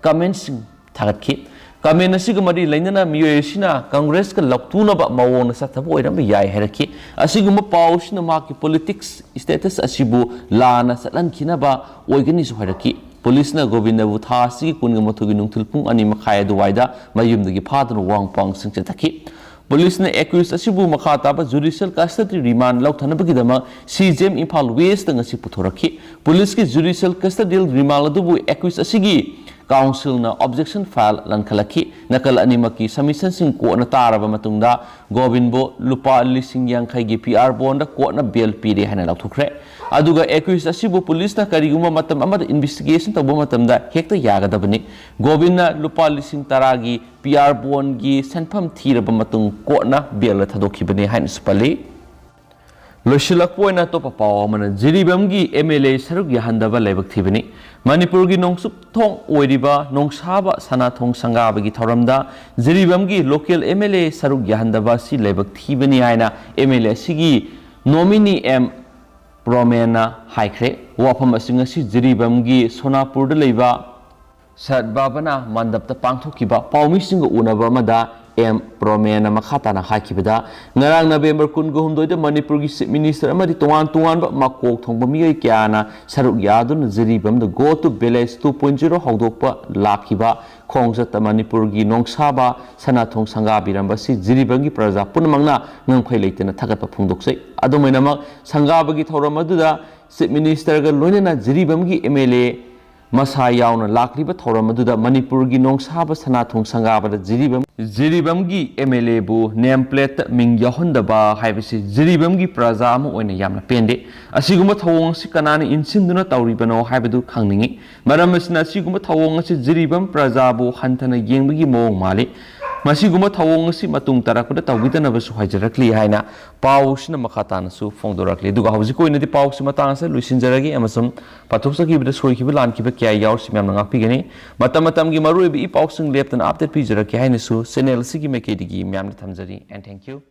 ꯀꯃꯦꯟꯁꯤꯡ ꯊꯥꯒꯠꯈꯤ꯫ ꯀꯃꯦꯟ ꯑꯁꯤꯒ ꯃꯔꯤ ꯂꯩꯅꯅ ꯃꯤꯑꯣꯏ ꯑꯁꯤꯅ ꯀꯪꯒ꯭ꯔꯦꯁꯀ ꯂꯧꯇꯨꯅꯕ ꯃꯑꯣꯡꯗ ꯆꯠꯊꯕ ꯑꯣꯏꯔꯝꯕ ꯌꯥꯏ ꯍꯥꯏꯔꯛꯈꯤ꯫ ꯑꯁꯤꯒꯨꯝꯕ ꯄꯥꯎ ꯑꯁꯤꯅ ꯃꯍꯥꯛꯀꯤ ꯄꯣꯂꯤꯇꯤꯛꯁ ꯁ꯭ꯇꯦꯇꯁ ꯑꯁꯤꯕꯨ ꯂꯥꯟꯅ ꯆꯠꯍꯟꯈꯤꯅꯕ ꯑꯣꯏꯒꯅꯤꯁꯨ ꯍꯥꯏꯔꯛꯈꯤ꯫ ꯄꯨꯂꯤꯁꯅ ꯒꯣꯕꯤꯟꯗꯕꯨ ꯊꯥ ꯑꯁꯤꯒꯤ ꯀꯨꯟꯒ ꯃꯥꯊꯣꯏꯒꯤ ꯅꯨꯡꯊꯤꯜ ꯄꯨꯡ ꯑꯅꯤ ꯃꯈꯥꯏ ꯑꯗꯨꯋꯥꯏꯗ ꯃꯌꯨꯝꯗꯒꯤ ꯐꯥꯗꯨꯅ ꯋꯥꯡꯄꯥꯡꯁꯤꯡ ꯆꯠꯊꯈꯤ꯫ ꯄꯨꯂꯤꯁꯅ ꯑꯦꯀ꯭ꯌꯨꯁ ꯑꯁꯤꯕꯨ ꯃꯈꯥ ꯇꯥꯕ ꯖꯨꯗꯤꯁꯤꯌꯦꯜ ꯀꯁꯇꯗꯤ ꯔꯤꯃꯥꯟ ꯂꯧꯊꯅꯕꯒꯤꯗꯃꯛ C G M Imphal west ꯉꯁꯤ ꯄꯨꯊꯣꯔꯛꯈꯤ꯫ ꯄꯨꯂꯤꯁꯀꯤ ꯖꯨꯗꯤꯁꯤꯌꯦꯜ ꯀꯁꯇꯗꯤꯌꯦꯜ ꯔꯤꯃꯥꯟ ꯑꯗꯨꯕꯨ ꯑꯦꯀ꯭ꯌꯨꯁ ꯑꯁꯤꯒꯤ ꯀꯥꯎꯟꯁꯤꯜꯅ ꯑꯣꯕꯖꯦꯛꯁꯟ ꯐꯥꯏꯜ ꯂꯟꯈꯠꯂꯛꯈꯤ꯫ ꯅꯥꯀꯜ ꯑꯅꯤꯃꯛꯀꯤ ꯁꯕꯃꯤꯁꯟꯁꯤꯡ ꯀꯣꯔꯠꯅ ꯇꯥꯔꯕ ꯃꯇꯨꯡꯗ ꯒꯣꯕꯤꯟꯕꯨ ꯂꯨꯄꯥ ꯂꯤꯁꯤꯡ ꯌꯥꯡꯈꯩꯒꯤ ꯄꯤ ꯑꯥꯔ ꯕꯣꯟꯗ ꯀꯣꯔꯠꯅ ꯕꯦꯜ ꯄꯤꯔꯦ ꯍꯥꯏꯅ ꯂꯥꯎꯊꯣꯛꯈ꯭ꯔꯦ꯫ ꯑꯗꯨꯒ ꯑꯦꯀ꯭ꯌꯨꯁ ꯑꯁꯤꯕꯨ ꯄꯨꯂꯤꯁꯅ ꯀꯔꯤꯒꯨꯝꯕ ꯃꯇꯝ ꯑꯃꯗ ꯏꯟꯚꯦꯁꯇꯤꯒꯦꯁꯟ ꯇꯧꯕ ꯃꯇꯝꯗ ꯍꯦꯛꯇ ꯌꯥꯒꯗꯕꯅꯤ꯫ ꯒꯣꯕꯤꯟꯅ ꯂꯨꯄꯥ ꯂꯤꯁꯤꯡ ꯇꯔꯥꯒꯤ ꯄꯤ ꯑꯥꯔ ꯕꯣꯟꯒꯤ ꯁꯦꯟꯐꯝ ꯊꯤꯔꯕ ꯃꯇꯨꯡ ꯀꯣꯔꯠꯅ ꯕꯦꯜꯗ ꯊꯥꯗꯣꯛꯈꯤꯕꯅꯤ ꯍꯥꯏꯅꯁꯨ ꯄꯜꯂꯤ꯫ ꯂꯣꯏꯁꯤꯜꯂꯛꯄ ꯑꯣꯏꯅ ꯑꯇꯣꯞꯄ ꯄꯥꯎ ꯑꯃꯅ ꯖꯤꯔꯤꯕꯥꯝꯒꯤ ꯑꯦꯝ ꯑꯦꯜ ꯑꯦ ꯁꯔꯨꯛ ꯌꯥꯍꯟꯗꯕ ꯂꯥꯏꯕꯛ ꯊꯤꯕꯅꯤ꯫ ꯃꯅꯤꯄꯨꯔꯒꯤ ꯅꯣꯡꯆꯨꯞ ꯊꯣꯡ ꯑꯣꯏꯔꯤꯕ ꯅꯣꯡꯁꯥꯕ ꯁꯅꯥꯊꯣꯡ ꯁꯪꯒꯥꯕꯒꯤ ꯊꯧꯔꯝꯗ ꯖꯤꯔꯤꯕꯥꯝꯒꯤ ꯂꯣꯀꯦꯜ ꯑꯦꯝ ꯑꯦꯜ ꯑꯦ ꯁꯔꯨꯛ ꯌꯥꯍꯟꯗꯕ ꯑꯁꯤ ꯂꯥꯏꯕꯛ ꯊꯤꯕꯅꯤ ꯍꯥꯏꯅ ꯑꯦꯝ ꯑꯦꯜ ꯑꯦ ꯑꯁꯤꯒꯤ ꯅꯣꯃꯤꯅꯤ ꯑꯦꯝ ꯄ꯭ꯔꯣꯃꯦꯟꯅ ꯍꯥꯏꯈ꯭ꯔꯦ꯫ ꯋꯥꯐꯝ ꯑꯁꯤ ꯉꯁꯤ ꯖꯤꯔꯤꯕꯥꯝꯒꯤ ꯁꯣꯅꯥꯄꯨꯔꯗ ꯂꯩꯕ ꯁꯠ ꯚꯥꯕꯅꯥ ꯃꯟꯗꯞꯇ ꯄꯥꯡꯊꯣꯛꯈꯤꯕ ꯄꯥꯎꯃꯤꯁꯤꯡꯒ ꯎꯅꯕ ꯑꯃꯗ ꯑꯦꯝ ꯄ꯭ꯔꯣꯃꯦꯟꯅ ꯃꯈꯥ ꯇꯥꯅ ꯍꯥꯏꯈꯤꯕꯗ, ꯉꯔꯥꯡ ꯅꯕꯦꯝꯕꯔ ꯀꯨꯟꯒ ꯍꯨꯝꯗꯣꯏꯗ ꯃꯅꯤꯄꯨꯔꯒꯤ ꯆꯤꯐ ꯃꯤꯅꯤꯁꯇꯔ ꯑꯃꯗꯤ ꯇꯣꯉꯥꯟ ꯇꯣꯉꯥꯟꯕ ꯃꯀꯣꯛ ꯊꯣꯡꯕ ꯃꯤꯑꯣꯏ ꯀꯌꯥꯅ ꯁꯔꯨꯛ ꯌꯥꯗꯨꯅ ꯖꯤꯔꯤꯕꯥꯝꯗ Go to Village two point zero ꯍꯧꯗꯣꯛꯄ ꯂꯥꯛꯈꯤꯕ ꯈꯣꯡꯆꯠꯇ ꯃꯅꯤꯄꯨꯔꯒꯤ ꯅꯣꯡꯁꯥꯕ ꯁꯅꯥꯊꯣꯡ ꯁꯪꯒꯥꯕꯤꯔꯝꯕ ꯑꯁꯤ ꯖꯤꯔꯤꯕꯥꯝꯒꯤ ꯄ꯭ꯔꯖꯥ ꯄꯨꯝꯅꯃꯛꯅ ꯉꯝꯈꯩ ꯂꯩꯇꯅ ꯊꯥꯒꯠꯄ ꯐꯣꯡꯗꯣꯛꯆꯩ꯫ ꯑꯗꯨꯝ ꯑꯣꯏꯅꯃꯛ, ꯁꯪꯒꯥꯕꯒꯤ ꯊꯧꯔꯝ ꯑꯗꯨꯗ ꯆꯤꯐ ꯃꯤꯅꯤꯁꯇꯔꯒ ꯂꯣꯏꯅꯅ ꯖꯤꯔꯤꯕꯥꯝꯒꯤ ꯑꯦꯝ ꯑꯦꯜ ꯑꯦ ꯃꯁꯥ ꯌꯥꯎꯅ ꯂꯥꯛꯂꯤꯕ ꯊꯧꯔꯝ ꯑꯗꯨꯗ ꯃꯅꯤꯄꯨꯔꯒꯤ ꯅꯣꯡꯁꯥꯕ ꯁꯅꯥꯊꯣꯡ ꯁꯪꯒꯥꯕꯗ ꯖꯤꯔꯤꯕꯥꯝ, ꯖꯤꯔꯤꯕꯥꯝꯒꯤ ꯑꯦꯝ ꯑꯦꯜ ꯑꯦꯕꯨ ꯅꯦꯝ ꯄ꯭ꯂꯦꯠꯇ ꯃꯤꯡ ꯌꯥꯎꯍꯟꯗꯕ ꯍꯥꯏꯕꯁꯤ ꯖꯤꯔꯤꯕꯥꯝꯒꯤ ꯄ꯭ꯔꯖꯥ ꯑꯃ ꯑꯣꯏꯅ ꯌꯥꯝꯅ ꯄꯦꯟꯗꯦ꯫ ꯑꯁꯤꯒꯨꯝꯕ ꯊꯧꯑꯣꯡ ꯑꯁꯤ ꯀꯅꯥꯅ ꯏꯟꯁꯤꯟꯗꯨꯅ ꯇꯧꯔꯤꯕꯅꯣ ꯍꯥꯏꯕꯗꯨ ꯈꯪꯅꯤꯡꯏ꯫ ꯃꯔꯝ ꯑꯁꯤꯅ, ꯑꯁꯤꯒꯨꯝꯕ ꯊꯧꯑꯣꯡ ꯑꯁꯤ ꯖꯤꯔꯤꯕꯥꯝ ꯄ꯭ꯔꯖꯥꯕꯨ ꯍꯟꯊꯅ ꯌꯦꯡꯕꯒꯤ ꯃꯑꯣꯡ ꯃꯥꯜꯂꯤ꯫ ꯃꯁꯤꯒꯨꯝꯕ ꯊꯧꯑꯣꯡ ꯑꯁꯤ ꯃꯇꯨꯡ ꯇꯥꯔꯛꯄꯗ ꯇꯧꯕꯤꯗꯅꯕꯁꯨ ꯍꯥꯏꯖꯔꯛꯂꯤ ꯍꯥꯏꯅ ꯄꯥꯎꯁꯤꯅ ꯃꯈꯥ ꯇꯥꯅꯁꯨ ꯐꯣꯡꯗꯣꯔꯛꯂꯤ꯫ ꯑꯗꯨꯒ ꯍꯧꯖꯤꯛꯀꯤ ꯑꯣꯏꯅꯗꯤ ꯄꯥꯎꯁꯤ ꯃꯇꯥꯡ ꯑꯁꯤꯗ ꯂꯣꯏꯁꯤꯟꯖꯔꯒꯦ ꯑꯃꯁꯨꯡ ꯄꯥꯊꯣꯛꯆꯈꯤꯕꯗ ꯁꯣꯏꯈꯤꯕ ꯂꯥꯟꯈꯤꯕ ꯀꯌꯥ ꯌꯥꯎꯔꯁꯨ ꯃꯌꯥꯝꯅ ꯉꯥꯛꯄꯤꯒꯅꯤ꯫ ꯃꯇꯝ ꯃꯇꯝꯒꯤ ꯃꯔꯨꯑꯣꯏꯕ ꯏ ꯄꯥꯎꯁꯤꯡ ꯂꯦꯞꯇꯅ ꯑꯞꯗꯦꯠ ꯄꯤꯖꯔꯛꯀꯦ ꯍꯥꯏꯅꯁꯨ ꯆꯦꯅꯦꯜ ꯑꯁꯤꯒꯤ ꯃꯥꯏꯀꯩꯗꯒꯤ ꯃꯌꯥꯝꯗ ꯊꯝꯖꯔꯤ꯫ And thank you.